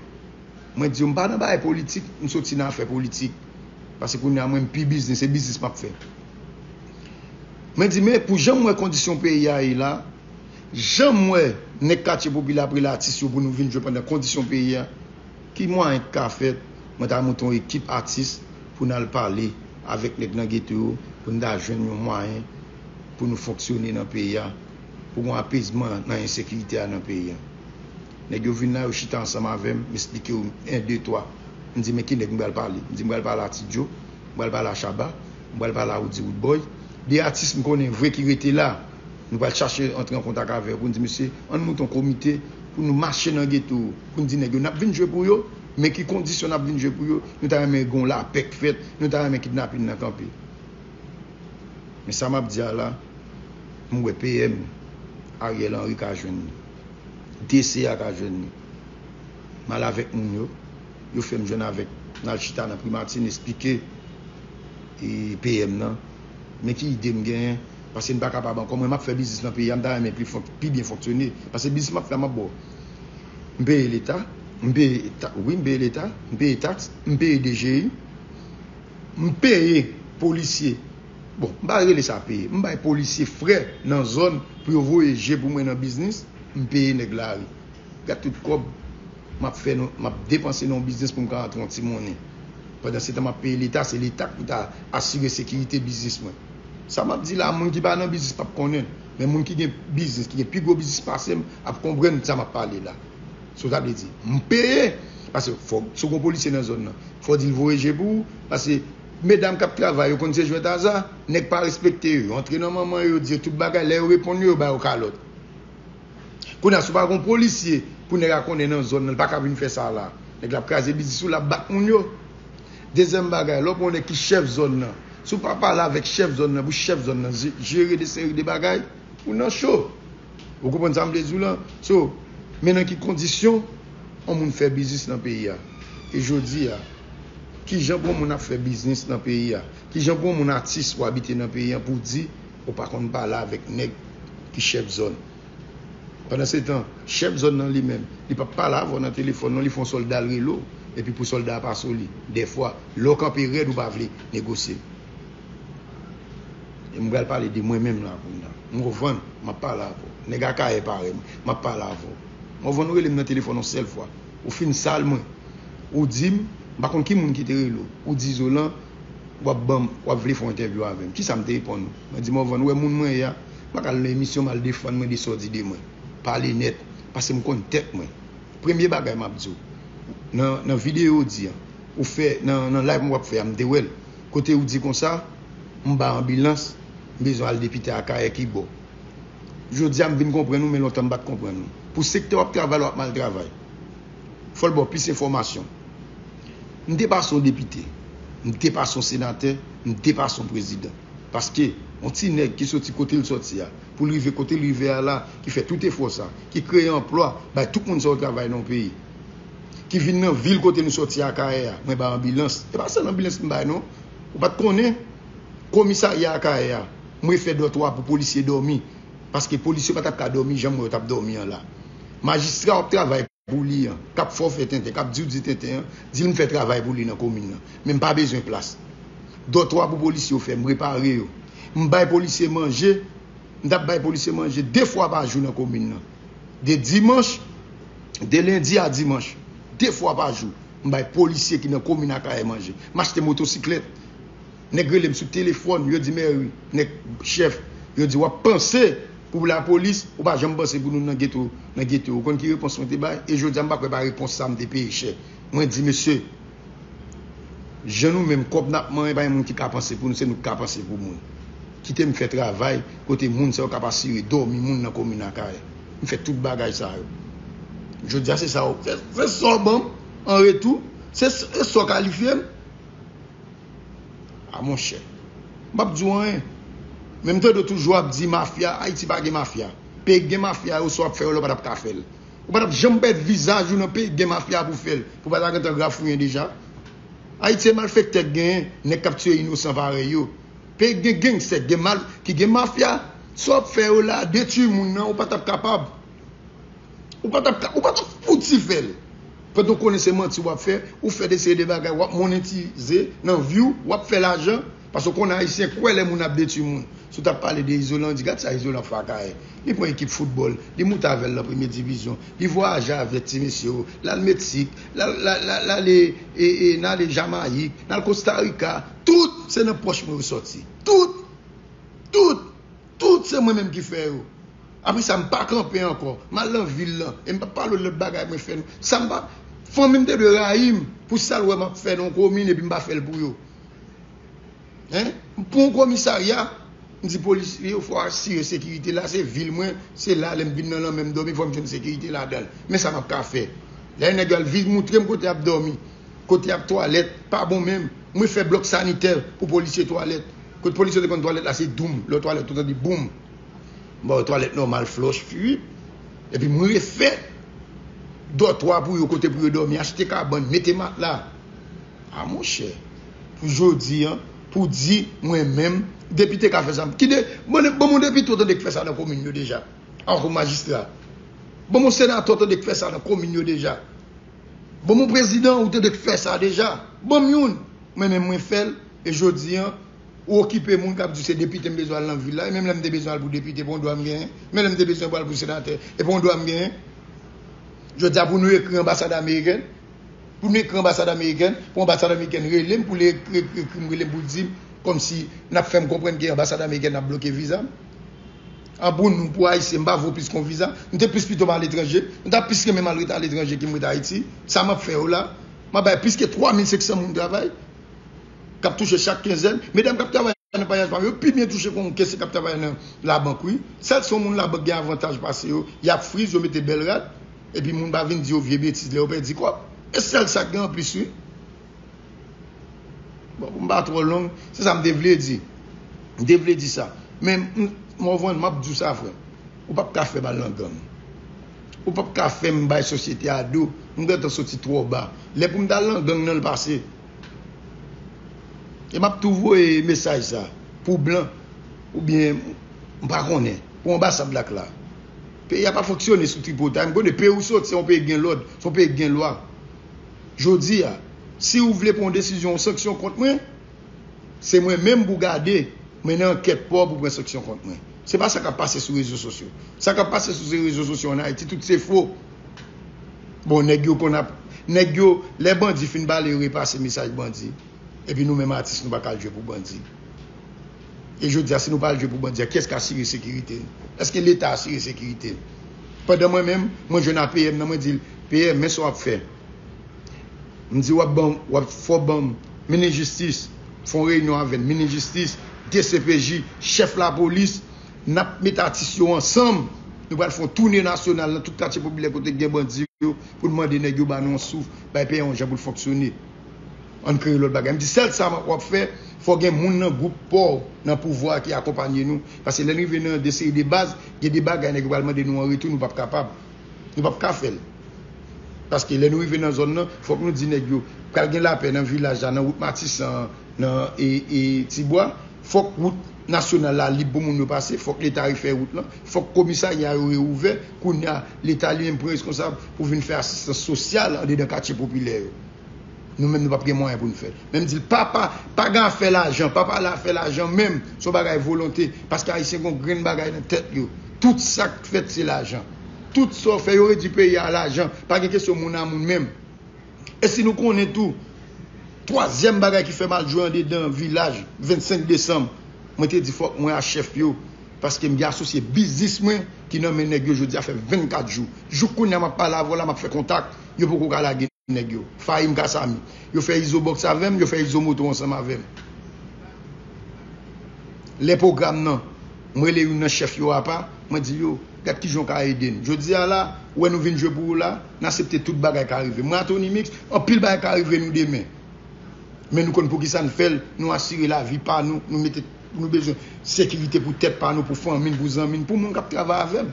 Mwen di yo, m pa nan bagay politik, m soti nan afè politik. Paske kounye a mwen, m pi biznis, se biznis m ap fè. Mwen di, men pou jan m wè kondisyon peyi a ye la, jan m wè nèg katye popilè ap rele atis yo pou nou vin jwe pandan kondisyon peyi a, ki mwayen k ka fèt, mwen ta monte yon ekip atis pou n al pale avèk nèg nan geto yo, pou n ta jwenn yon mwayen pou nou fonksyone nan peyi a, pou gon apezman nan ensekirite a nan peyi a. Nèg yo vin la, yo chita ansanm avè m, m esplike yo en, de, twa. M di, men ki nèg m pral pale? M di, m pral pale a Ti Djo, m pral pale a Shabba, m pral pale a Roody Roodboy. De atis m konnen vre ki rete la. Nou pral chache antre an kontak avè yo pou n di, mesye, ann monte yon komite pou nou mache nan geto, pou n di nèg yo, n ap vin jwe pou yo, men ki kondisyon n ap vin jwe pou yo, nou ta renmen gon lapè k fèt, nou ta renmen kidnapin nan kanpe. Men sa m ap di a la, m wè P M Ariel Henry ka jwenn li. D C a ka jwenn li. M al avèk moun yo, yo fè m jwenn avèk, n al chita nan primati, n esplike e, P M nan, men ki ide m genyen, paske n pa kapab ankò. Mwen, m ap fè biznis nan peyi a, m ta renmen pli fonk-, pi byen fonksyone, paske biznis m ap fè a, m ap ba w. M peye leta, m peye ta-, wi, m peye leta, m peye taks, m peye D G I, m peye polisye. Bon, m pa rele sa peye. M bay polisye frè nan zòn pou yo voye je pou mwen nan biznis, m peye nèg lari. Gad tout kòb m ap fè nan, m ap depanse nan yon biznis pou m ka antre yon ti monnen. Pandansetan, m ap peye leta, se leta ki pou ta asire sekirite biznis mwen. Sa m ap di la, moun ki pa nan biznis p ap konnen l. Men moun ki gen biznis, ki gen pi gwo biznis pase m, ap konprann sa m ap pale la. So, sa vle di, m peye, paske fò, si w gon polisye nan zòn nan, fò w di l voye je pou ou, paske medam k ap travay, yo konn se jwèt aza, nèg pa respekte yo, yo antre nan manman yo, yo di yo tout bagay, lè yo reponn yo, yo ba yo kalòt. Kounye a, si w pa gon polisye pou nèg la konnen nan zòn nan, li pa ka vin fè sa la. Nèg la ap kraze biznis ou, l ap bat moun yo. Dezyèm bagay, lè w pran yon nèg ki chèf zòn nan, si w pa pale avèk chèf zòn nan, pou chèf zòn nan je-, jere de seri de bagay, ou nan cho. Ou konprann sa m vle di w lan? So, men nan ki kondisyon yon moun fè biznis nan peyi a? E jodi a, kijan pou yon moun ap fè biznis nan peyi a? Kijan pou yon moun atis ou abite nan peyi a pou w di ou pa konn pale avèk nèg ki chèf zòn? Pandansetan, chèf zòn nan li menm, li p ap pale avè w nan telefòn non, li fè yon sòlda l rele w, epi pou sòlda a pase w li. Dèfwa, lè w kanpe rèd, ou pa vle negosye. E m pral pale de mwen menm la kounye a. Morvan, m ap pale avè w. Nèg Akayè parèy mwen, m ap pale avè w. Morvan, ou rele m nan telefòn yon sèl fwa. Ou fin sal mwen. Ou di m, m pa konn ki moun ki te rele w. Ou di Zolan, w ap ban m, w ap vle fè yon entèvyou avè m. Kisa m te reponn ou? Mwen di, Morvan, ou wè moun mwen ye a, m pa ka al nan emisyon m al defann mwen de sa w di de mwen. Pale nèt, paske m konn tèt mwen. Premye bagay m ap di w, nan, nan videyo w di an, ou fè, nan, nan live mwen w ap fè a, m te wè l. Kote ou di konsa, m ba anbilans, m bezwen al depite Akayè ki bò. Jodi a m vin konprann ou, men lontan m pa t konprann ou. Pou sektè w ap travay la, w ap mal travay. Fò l ba w plis enfòmasyon. M te pase yon depite, m te pase yon senatè, m te pase yon prezidan. Paske yon ti nèg ki soti kote l soti a, pou l rive kote l rive a la, ki fè tout efò sa, ki kreye anplwa, bay tout moun sa yo travay nan yon peyi, ki vin nan vil kote nou soti a, Akayè a, mwen bay anbilans. E pa sèl anbilans m bay non. Ou pa t konnen, komisarya Akayè a, mwen fè dòtwa pou polisye dòmi. Paske polisye pa t ap ka dòmi jan m wè yo t ap dòmi an la. Majistra w ap travay pou li an, k ap fè w fè tenten, k ap di w di tenten an, di l m fè travay pou li nan komin nan. Men m pa bezwen plas. Dòtwa pou polisye yo fè, m repare yo. M bay polisye manje, m t ap bay polisye manje de fwa pa jou nan komin nan. De dimanch, de lendi a dimanch, de fwa pa jou. M bay polisye ki nan komin Akayè manje. M achte motosiklèt. Nèg rele m sou telefòn, yo di, Mèri, nèg chèf, yo di, w ap panse pou lapolis, ou pa janm panse pou nou nan geto, nan geto. Ou konn ki repons mwen te bay? E jodi a, m pa kwè pa repons sa m te peye chè. Mwen di, mesye, jan nou menm, kòb n ap manyen, pa gen moun ki ka panse pou nou, se nou ki ka panse pou moun. Kite m fè travay kote moun sa yo k ap asire dòmi moun nan komin Akayè. M fè tout bagay sa yo. Jodi a, se sa yo, se, se sa w ban m an retou. Se, se sa w kalifye m? A monchè. M p ap di w anyen. Men m tande w toujou ap di mafya, Ayiti pa gen mafya. Peyi k gen mafya yo, sa w ap fè yo la, w pa t ap ka fè l. Ou pa t ap janm pèdi vizaj ou nan peyi k gen mafya pou fè l. Pou w pa ta gentan grafouyen deja. Ayiti se malfektè k genyen, nèg k ap tiye inosan parèy yo. Peyi k gen gangstè, k gen mal, ki gen mafya, sa w ap fè yo la, detwi moun nan, ou pa t ap kapab. Ou pa t ap ka, ou pa t ap fouti fè l. Pandan w konnen se manti w ap fè, ou fè de seri de bagay, w ap monetize nan vi w, w ap fè lajan, paske w konnen Ayisyen kwè lè moun ap detwi moun. Si w t ap pale de Izolan, w di, "Gad sa Izolan fè a Kayè." Li pran ekip foutbòl, li moute avè l nan premye divizyon, li vwayaje avèk ti mesye yo, l al Meksik, l al, l al, l al, l ale, e, e, n ale Jamayik, n al Kosta Rika, tout se nan pòch mwen yo sòti. Tout! Tout! Tout se mwen menm ki fè yo. Apre sa, m pa kanpe ankò. M al nan vil lan. E m p ap pale w lòt bagay mwen fè nou. Sa m pa. Fanmi m te dwe rayi m pou sa l wè m ap fè nan yon komin epi m pa fè l pou yo. Hein? M pran yon komisarya, m di polisye yo fò asire sekirite la, se vil mwen, se la, lè m vin nan lanmè m dòmi, fò m jwenn sekirite ladan l. Men sa m ap ka fè. Lè nèg yo al vin moutre m kote y ap dòmi. Kote y ap twalèt, pa bon menm. Mwen fè blòk sanitè pou polisye twalèt. Kote polisye te konn twalèt la, se doum. Lè w twalèt, ou tande boum. M ba yo twalèt nòmal, flòch, fwi. Epi mwen refè dòtwa pou yo, kote pou yo dòmi, achte kabann, mete matla. A monchè, pou jodi a, pou di mwen menm, depite ka fè sa. Ki de, bon, bon, bon depite w tande k fè sa nan komin yo deja. Ankò majistra. Bon, bon senatè w tande k fè sa nan komin yo deja. Bon, mon prezidan, ou tande k fè sa deja. Ban m youn. Mwen menm, mwen fè l. E jodi a, ou okipe moun k ap di se depite m bezwen al nan vil la. E menm lè m te bezwen al pou depite, pou yon dwa m genyen. Menm lè m te bezwen pou al pou senatè, e pou yon dwa m genyen. Jodi a, pou nou ekri anbasad amerikèn, pou nou ekri anbasad amerikèn, pou anbasad amerikèn rele m, pou li ekri, ekri, ekri m, rele m pou di m, kòmsi n ap fè m konprann ke anbasad amerikèn ap bloke viza m. An pou nou, pou Ayisyen, m pa vo plis ke yon viza. M te plis pito m aletranje. M ta plis renmen m al ret aletranje ke m ret Ayiti. Sa m ap fè yo la, m ap bay plis ke twa mil senk san moun travay, k ap touche chak kenzèn. Medam k ap travay nan payaj pa m yo pi byen touche ke yon kesye k ap travay nan labank, wi. Sèl si yon moun labank gen avantaj pase yo, y ap friz, yo mete bèl rad, epi moun pa vin di yo vye betiz lè yo pèdi kòb. E sèl sa k gen anplis, wi. Bon, pou m pa twò long, se sa m te vle di. M te vle di sa. Men, m, m, Morvan, m ap di w sa, frè. Ou p ap ka fè m al nan gang. Ou p ap ka fè m bay sosyete a do. M gentan soti twò ba. Lè pou m t al nan gang nan, l pase. E m ap tou voye mesaj sa pou blan, oubyen, m pa konnen, pou anbasad la k la. Peyi a pa fonksyone sou tripotay. M konnen peyi ou soti, se yon peyi k gen lòd, se yon peyi k gen lwa. Jodi a, si ou vle pran yon desizyon, yon sanksyon kont mwen, se mwen menm pou gade, mennen ankèt pa w pou pran sanksyon kont mwen. Se pa sa k ap pase sou rezo sosyo. Sa k ap pase sou rezo sosyo ann Ayiti, tout se fo. Bon, nèg yo konn ap, nèg yo, lè bandi fin pale, yo repase mesaj bandi. Epi nou menm atis, nou pa ka al jwe pou bandi. E jodi a, si nou pa al jwe pou bandi a, kiyès ka asire sekirite n? Èske Leta asire sekirite n? Pandan mwen menm, mwen jwenn a P M nan, mwen di l, "P M, men sa w ap fè." M di, "W ap ban m, w ap fò ban m minis jistis, fè yon reyinyon avè n, minis jistis, D C P J, chèf lapolis, n ap met atis yo ansanm, nou pral fè yon toune nasyonal nan tout katye popilè kote k gen bandi yo, pou n mande nèg yo ba nou yon souf, bay peyi a yon jan pou l fonksyone." Ann kreye lòt bagay. M di, "Sèl sa w ap fè, fò gen moun nan gwoup pa w nan pouvwa a ki akonpanye nou." Paske lè n rive nan de seri de baz, gen de bagay nèg yo pral mande nou an retou, nou p ap kapab. Nou p ap ka fè l. Paske lè nou rive nan zòn nan, fòk nou di nèg yo, pral gen lapè nan vilaj la, nan wout Matisan an, nan, e, e, Tibwa. Fòk wout nasyonal la lib pou moun yo pase, fòk Leta refè wout lan, fòk komisarya yo reouvè. Kounye a, Leta li menm pran reskonsab pou vin fè asistans sosyal andedan katye popilè yo. Nou menm, nou p ap gen mwayen pou n fè l. Men m di l, papa, pa gen afè lajan, papa la afè lajan menm, se yon bagay volonte, paske Ayisyen gen yon grenn bagay nan tèt yo. Tout sa k fèt, se lajan. Tout sa w fè, yo redui peyi a a lajan. Pa gen kesyon moun a moun menm. E si nou konnen tou, twazyèm bagay ki fè m al jwe andedan vilaj, vennsenk desanm, mwen te di fòk mwen a chèf yo, paske m gen asosye biznis mwen ki nan men nèg yo jodi a fè vennkat jou. Jouk kounye a m ap pale avè w la, m ap fè kontak, yo poko ka lage nèg yo. Fahim Kasami. Yo fè Izo Box avè m, yo fè Izo Moto ansanm avè m. Lè pwogram nan, m rele youn nan chèf yo apa, mwen di yo, Gad kijan w ka ede n. Jodi a la, ou wè nou vin jwe pou ou la, n aksepte tout bagay ka rive. Mwen a Tony Mix, anpil bagay ka rive nou demen. Men nou konn poukisa n fè l, nou asire lavi pa nou, nou mete, nou bezwen sekirite pou tèt pa nou, pou fanmi n, pou zanmi n, pou moun k ap travay avè n.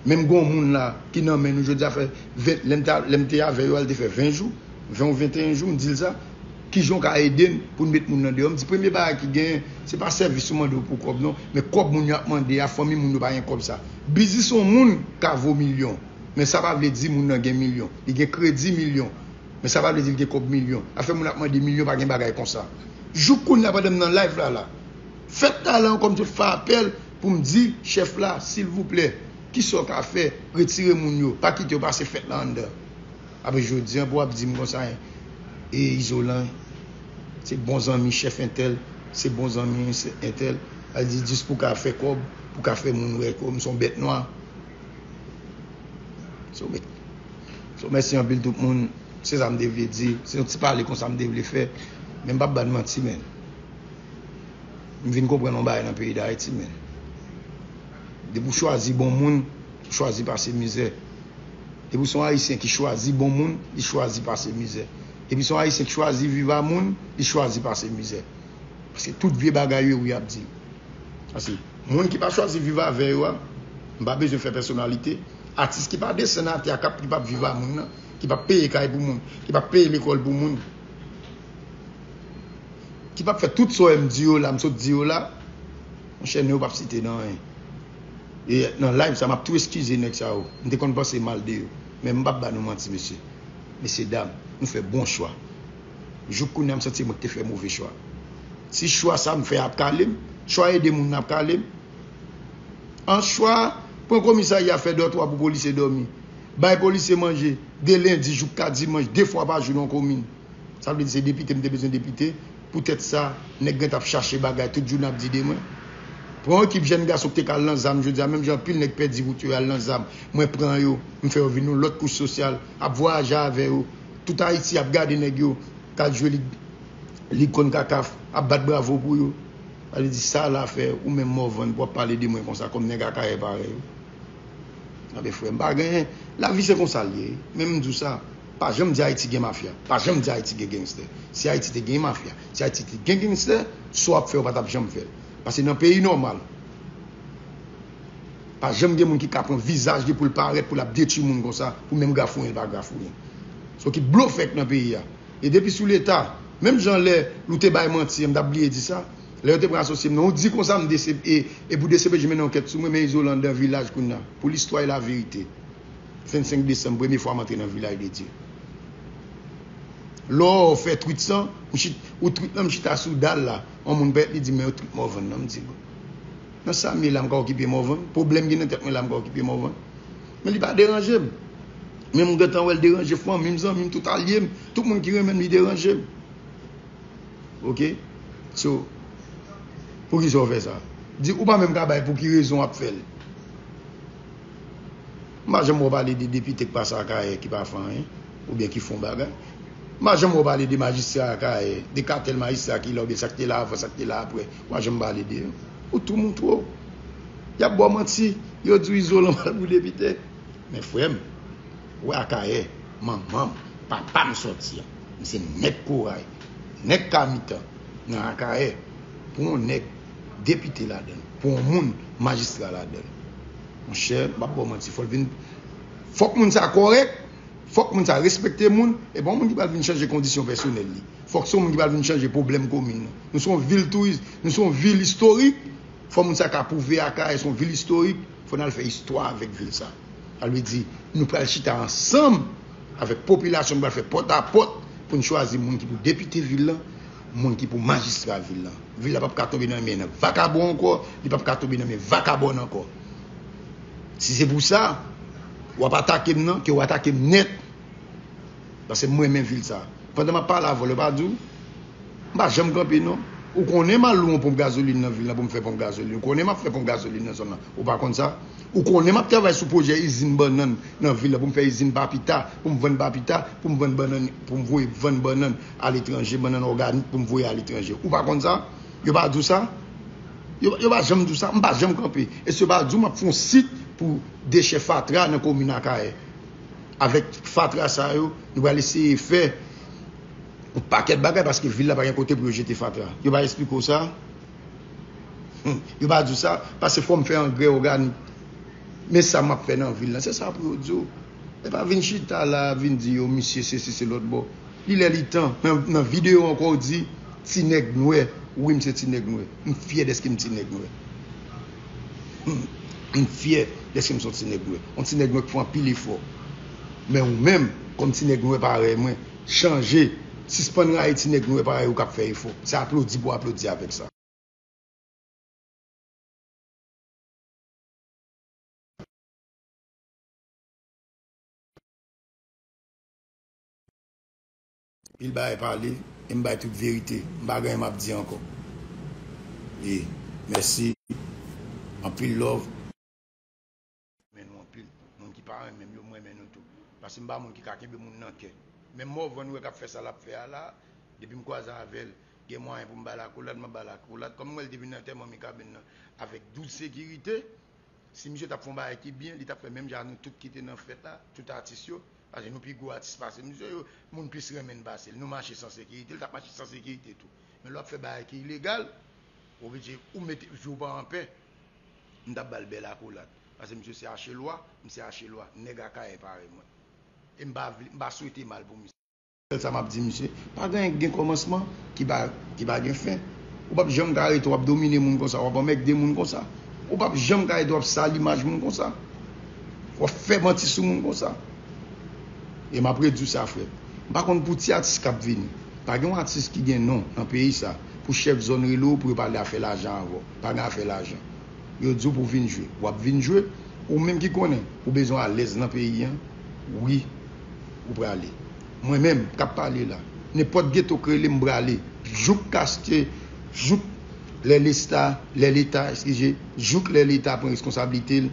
Menm gen yon moun la ki nan men nou jodi a fè ven, lè m te, lè m te avè yo a, l te fè ven jou, ven ou venteyen jou, m di l sa. Kijan w ka ede n pou n met moun nan deyò? M di, premye bagay ki genyen, se pa sèvis ou mande w pou kòb non, men kòb moun yo ap mande a, fanmi moun yo pa gen kòb sa. Biznis yon moun ka vo milyon, men sa pa vle di moun nan gen milyon. Li gen kredi milyon, men sa pa vle di l gen kòb milyon. Afè moun ap mande milyon pa gen bagay konsa. Jouk kounye a pandan m nan live la la, fèt la la ankò m te fè apèl pou m di chèf la, silvouplè, kisa w ka fè, retire moun yo, pa kite yo pase fèt la anndan. Apre jodi a pou w ap di m konsa, e Izolan, se bon zanmi chèf entèl, se bon zanmi entèl. Al di jis pou ka fè kòb, pou ka fè moun wè kòm se yon bèt nwa. So, mèsi anpil tout moun. Se sa m te vle di. Se yon ti pale konsa m te vle fè. Men m p ap ba n manti, men. M vin konprann yon bagay nan peyi Dayiti, men. Depi w chwazi bon moun, ou chwazi pase mizè. Depi w se yon Ayisyen ki chwazi bon moun, li chwazi pase mizè. Depi w se yon Ayisyen ki chwazi viv a moun, li chwazi pase mizè. Paske tout vye bagay yo, wi, y ap di. Paske moun ki pa chwazi viv avè yo a, m pa bezwen fè pèsonalite. Atis ki pa desann atè a, k ap, ki p ap viv a moun nan, ki p ap peye kay pou moun, ki p ap peye lekòl pou moun, ki p ap fè tout sa w wè m di yo la, m sot di yo la, monchè, non yo p ap site nan anyen. E nan live sa, m ap tou eskize nèg sa yo. M te konn panse mal de yo. Men m p ap ba nou manti, mesye. Mesye dam, nou fè bon chwa. Jouk kounye a, m santi mwen ki te fè move chwa. Si chwa sa m fè ap kale m, chwa ede moun nan ap kale m. An chwa, pran komisarya fè dòtwa pou polisye dòmi. Bay polisye manje, de lendi jouk ka dimanch, de fwa pa jou nan komin. Sa vle di se depite m te bezwen depite. Poutèt sa, nèg gen t ap chache bagay, tout jou n ap di de mwen. Pran yon ekip jèn gason ki te ka al nan zam jodi a, menm jan anpil nèg pèdi wout yo al nan zam. Mwen pran yo, m fè yo vin yon lòt kouch sosyal, ap vwayaje avè yo. Tout Ayiti ap gade nèg yo, k al jwe lig, lig konkakaf, ap bat bravo pou yo. Sa vle di sa la fè ou menm Morvan pou w ap pale de mwen konsa kòm nèg Akayè parèy ou. Anben frè, m pa genyen. Lavi se konsa l ye. Men m di w sa, pa janm di Ayiti gen mafya. Pa janm di Ayiti gen gangstè. Si Ayiti te gen mafya, si Ayiti te gen gangstè, sa w ap fè yo pa t ap janm fè l. Paske nan peyi nòmal, pa janm gen moun ki ka pran vizaj li pou l parèt, pou l ap detwi moun konsa, pou menm grafouyen l pa grafouyen. Se yon kit blofè k nan peyi a. E depi sou Leta, menm jan lè nou te bay manti an, m t ap bliye di sa, lè yo te pran asosye m nan, ou di konsa m D C, e, e pou D C P J mennen ankèt sou mwen, men Izolan anndan vilaj kounye a. Pou listwa e laverite. Vennsenk desanm, premye fwa m antre nan vilaj de Dye. Lè w fè twit sa, m chit, ou twit lan, m chita sou dal la. Yon moun parèt, li di, men yo twit Morvan nan, m di, bon. Nan sa m ye la, m ka okipe Morvan. Pwoblèm ki nan tèt mwen la, m ka okipe Morvan. Men li pa deranje m. Men m gentan wè l deranje fanmi m, zanmi m, tout alye m, tout moun ki renmen m, li deranje m. Oke? So, poukisa w fè sa? Di, ou pa menm ka bay pou ki rezon w ap fè l. M pa janm wè w pale de depite k pase Akayè ki pa fè anyen, oubyen ki fè yon bagay. M pa janm wè w pale de majistra Akayè, de katèl majistra ki la, oubyen sa k te la avan, sa k te la apre. M pa janm pale de yo. Ou tou moutre w. Y ap ba w manti, yo di w Izolan pral pou depite. Men frè m, ou wè Akayè, manman m, papa m sòti an. M se nèg Koray, nèg Kamitan nan Akayè. Pou yon nèg depite ladan l, pou yon moun majistra ladan l. Monchè, m p ap ba w manti, fò l vin, fòk moun sa kòrèk, fòk moun sa respekte moun, e pa yon moun ki pral vin chanje kondisyon pèsonèl li. Fòk se yon moun ki pral vin chanje pwoblèm komin nan. Nou se yon vil touris, nou se yon vil istorik. Fò moun sa ka pwouve Akayè se yon vil istorik. Fò n al fè istwa avèk vil sa. Sa vle di, nou pral chita ansanm avèk popilasyon, nou pral fè pòt a pòt pou n chwazi moun ki pou depite vil lan, moun ki pou majistra vil lan. Vil la p ap ka tonbe nan men vakabon ankò, li p ap ka tonbe nan men vakabòn ankò. Si se pou sa, w ap atake m nan, ke w atake m nèt. Paske m renmen vil sa. Pandan m ap pale avè w, yo pa di w, m pa janm kanpe non. Ou konnen m al lwe yon ponp gazolin nan vil lan pou m fè ponp gazolin. Ou konnen m ap fè ponp gazolin nan zòn nan. Ou pa konn sa? Ou konnen m ap travay sou pwojè izin bannann nan vil la pou m fè izin papita, pou m vann papita, pou m vann bannann, pou m voye vann bannann aletranje, bannann òganik pou m voye aletranje. Ou pa konn sa? Yo pa di w sa? Yo, yo pa janm di w sa, m pa janm kanpe. Èske yo pa di w m ap fè yon sit pou dechè fatra nan komin Akayè? Avèk fatra sa yo, nou pral eseye fè yon pakèt bagay paske vil la pa gen kote pou yo jete fatra. Yo pa eksplike w sa? Hmm. Yo pa di w sa? Paske fò m fè angrè òganik. Men sa m ap fè nan vil la, se sa pou yo di w. E pa vin chita la, vin di yo, misye sesi, se lòt bò. Li lè li tan. Nan, nan videyo ankò, w di, ti nèg nwè. Wi, m se ti nèg nwè. M fyè dèske m ti nèg nwè. Hmm. M fyè dèske m se yon ti nèg nwè. Yon ti nèg nwè ki fè anpil efò. Men ou menm, kòm ti nèg nwè parèy mwen, chanje. Sispann rayi ti nèg nwè parèy ou k ap fè efò. Se aplodi pou aplodi avèk sa. Pil bagay pale, e m bay tout verite. M pa gen anyen m ap di ankò. E, mèsi. Anpil love. Renmen nou anpil. Moun ki pa renmen m yo, m renmen nou tou. Paske m pa moun ki ka kenbe moun nan kè. Menm Morvan nou wè k ap fè sa l ap fè a la, depi m kwaze avè l, gen mwayen pou m ba l akolad, m ap ba l akolad. Kòm m wè l te vin nan antèman Mikaben nan avèk douz sekirite, si misye t ap fè yon bagay ki byen, li t ap fè menm jan nou tout ki te nan fèt la, tout atis yo. Paske nou pi gwo atis pase misye, yo, moun plis renmen n pase l. Nou mache san sekirite, li t ap mache san sekirite tou. Men lè w ap fè bagay ki ilegal, oblije ou mete vi w pa anpè. M t ap ba l bèl akolad. Paske misye se Achelwa, m se Achelwa, nèg Akayè parèy mwen. E m pa vle, m pa swete mal pou misye. Sèl sa m ap di misye, pa gen anyen k gen kòmansman ki pa, ki pa gen fen. Ou p ap janm ka rete w ap domine moun konsa, w ap anmègde moun konsa. Ou p ap janm ka rete w ap sal imaj moun konsa. W ap fè manti sou moun konsa. E m ap redi w sa, frè. M pa konn pou ti atis k ap vini. Pa gen yon atis ki gen non nan peyi sa pou chèf zòn rele w pou yo pale afè lajan avè w. Pa gen afè lajan. Yo di w pou w vin jwe. W ap vin jwe. Ou menm ki konnen ou bezwen alèz nan peyi an, wi, ou prale. Mwen menm k ap pale la, nenpòt geto k rele m prale. Jouk kaste, jouk lè lesta, lè Leta, eskize, jouk lè Leta pran reskonsablite l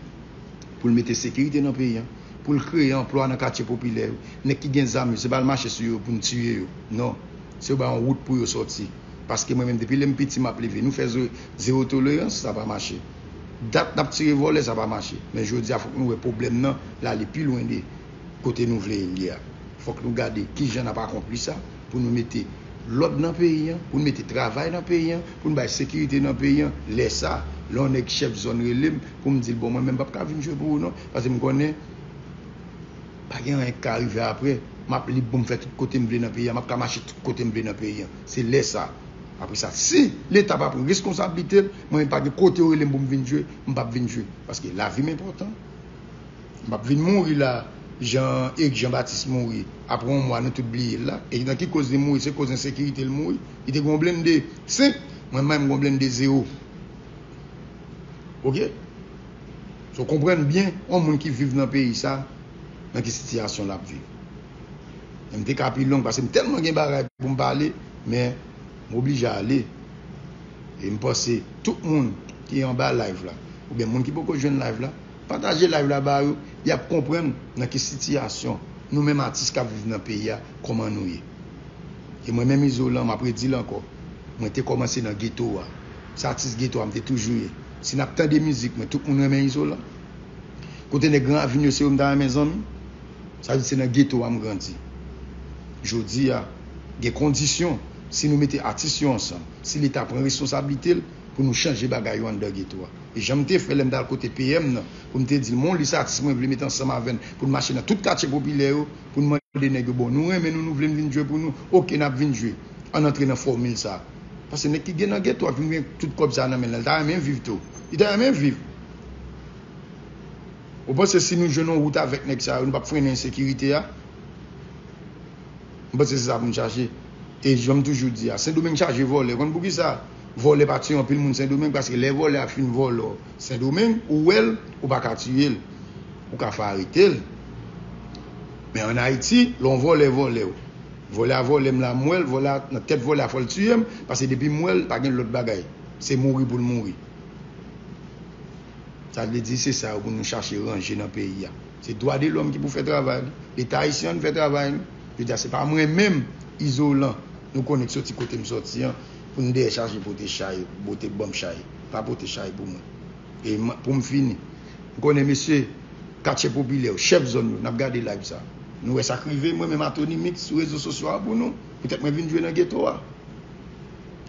pou l mete sekirite nan peyi an, pou l kreye anplwa nan katye popilè yo. Nèg ki gen zam yo, se pa al mache sou yo pou n tiye yo. Non. Se yo bay yon wout pou yo sòti. Paske mwen menm, depi lè m piti, m ap leve. Nou fè ze-, zewo tolerans, sa pa mache. Dat n ap tire vòlè, sa pa mache. Men jodi a, fòk nou wè pwoblèm nan, l ale pi lwen de kote nou vle l ye a. Fòk nou gade kijan n ap akonpli sa pou nou mete lòd nan peyi an, pou nou mete travay nan peyi an, pou nou bay sekirite nan peyi an. Lè sa, lè yon nèg chèf zòn rele m pou m di l, bon, mwen menm m p ap ka vin jwe pou ou non, paske m konnen pa gen anyen k ka rive apre. M ap lib pou m fè tout kote m vle nan peyi an, m ap ka mache tout kote m vle nan peyi an. Se lè sa. Apre sa, si Leta pa pran reskonsablite l, mwen menm pa gen kote yo rele m pou m vin jwe, m p ap vin jwe. Paske lavi m enpòtan. M p ap vin mouri la, jan Eric Jean Baptiste mouri. Apre yon mwa, nou tout bliye l la. E nan ki koz li mouri? Se koz ensekirite l mouri. Li te gen yon blende senk, mwen menm m gen yon blende zewo. Oke? So, konprann byen, yon moun ki viv nan peyi sa, nan ki sitiyasyon l ap viv. Men m te ka pi long, paske m tèlman gen bagay pou m pale, men m oblije ale. E m panse tout moun ki anba live la, oubyen moun ki poko jwenn live la, pataje live la ba yo, y ap konprann nan ki sitiyasyon nou menm atis k ap viv nan peyi a, kòman nou ye. E mwen menm Izolan, m ap redi l ankò, mwen te kòmanse nan geto a. Se atis geto a m te toujou ye. Si n ap tande mizik mwen, tout moun renmen Izolan. Kote nèg Gran Ravin yo, se yo m ta renmen zanmi. Sa vle di se nan geto a m grandi. Jodi a, gen kondisyon, si nou mete atis yo ansanm, si Leta pran responsablite l pou nou chanje bagay yo anndan geto a. E jan m te fè lè m t al kote P M nan, pou m te di l, m gon lis atis mwen vle mete ansanm avè n, pou n mache nan tout katye popilè yo, pou n mande nèg yo, bon, nou renmen nou, nou vle n vin jwe pou nou, oke, n ap vin jwe. Ann antre nan fòmil sa. Paske nèg ki gen nan geto a, vin gen tout kòb sa nan men l la, l ta renmen viv tou. Li ta renmen viv. Ou panse si nou jwenn yon wout avèk nèg sa yo, nou p ap frennen ensekirite a? M panse se sa pou n chache. E jan m toujou di a, Sendomeng chaje vòlè. Konn poukisa vòlè pa tiye anpil moun Sendomeng? Paske lè vòlè a fin vòlè w Sendomeng, ou wè l, ou pa ka tiye l. Ou ka fè arete l. Men ann Ayiti, lè yon vòlè vòlè w, vòlè a vòlè m la, m wè l, vòlè a, nan tèt vòlè a, fò l tiye m, paske depi m wè l, pa gen lòt bagay. Se mouri pou l mouri. Sa vle di se sa yo pou nou chache ranje nan peyi a. Se dwa de lòm ki pou fè travay li. Leta ayisyen an fè travay li. Jodi a, se pa mwen menm, Izolan, nou konnen k soti kote m soti an, Moun dèyè chaje pote chay, pote banm chay. Pa pote chay pou mwen. E m- pou m fini, m konnen mesye katye popilè yo, chèf zòn yo, n ap gade live sa. Nou wè sa k rive mwen menm a Tony Mix sou rezo sosyo a pou nou. Poutèt mwen vin jwe nan geto a.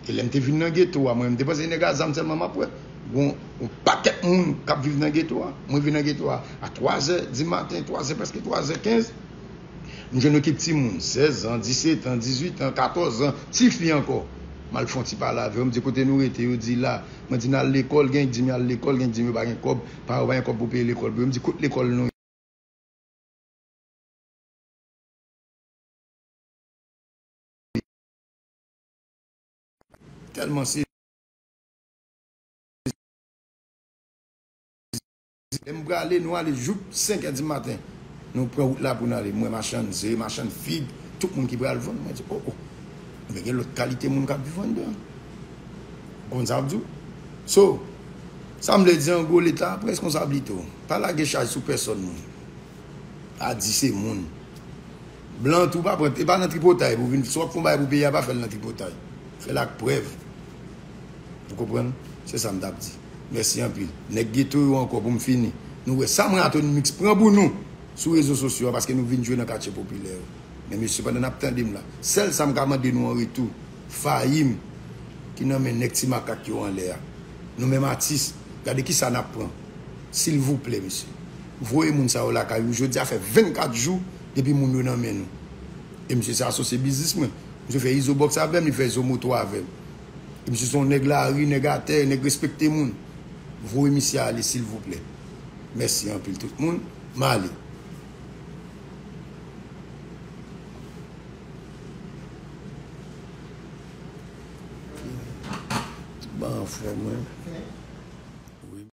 E lè m te vin nan geto a, mwen, m te panse nèg a zam sèlman m ap wè. Gon yon pakèt moun k ap viv nan geto a. Mwen vin nan geto a a twazè di maten, twazè, prèske twazè kenz. M jwenn yon ekip timoun, sèz an, disèt an, dizuit an, katòz an, tifi ankò. M al fè yon ti pale avè yo, m di, "Kote nou rete?" Yo di, "La." Mwen di, "N al lekòl." Gen k di m y al lekòl, gen k di m yo pa gen kòb, paran yo pa gen kòb pou peye lekòl pou yo. M di, "Kot lekòl nou ye?" Tèlman se Lè m prale, nou ale jouk senkè di maten. Nou pran wout la pou n ale. M wè machann ze, machann fig, tout moun ki pral vann. Mwen di, "O, o, men gen lòt kalite moun k ap viv anndan." Konn sa m ap di w? So, sa m vle di an gwo, Leta pran reskonsablite w. Pa lage chaj sou pèsòn moun. Pa di se moun. Blan tou pa pran, e pa nan tripotay pou vin, si w ap fè yon bagay pou peyi a, pa fè l nan tripotay. Fè l ak prèv. Ou konprann? Se sa m t ap di. Mèsi anpil. Nèg geto yo ankò pou m fini. Nou wè sa mwen a Tony Mix pran pou nou sou rezo sosyo a paske nou vin jwe nan katye popilè yo. Men mesye, pandan n ap tande m la, sèl sa m ka mande nou an retou, Fayim, ki nan men nèg ti makak yo anlè a. Nou menm atis, gade kisa n ap pran. Silvouplè, mesye. Voye moun sa yo lakay yo. Jodi a fè vennkat jou depi moun yo nan men nou. E misye se asosye biznis mwen. Misye fè Izo Box avè m, li fè Izo Moto avè m. E misye se yon nèg lari, nèg atè, nèg respekte moun. Voye misye ale, silvouplè. Mèsi anpil tout moun. M ale. Tout bagay an fòm, wi.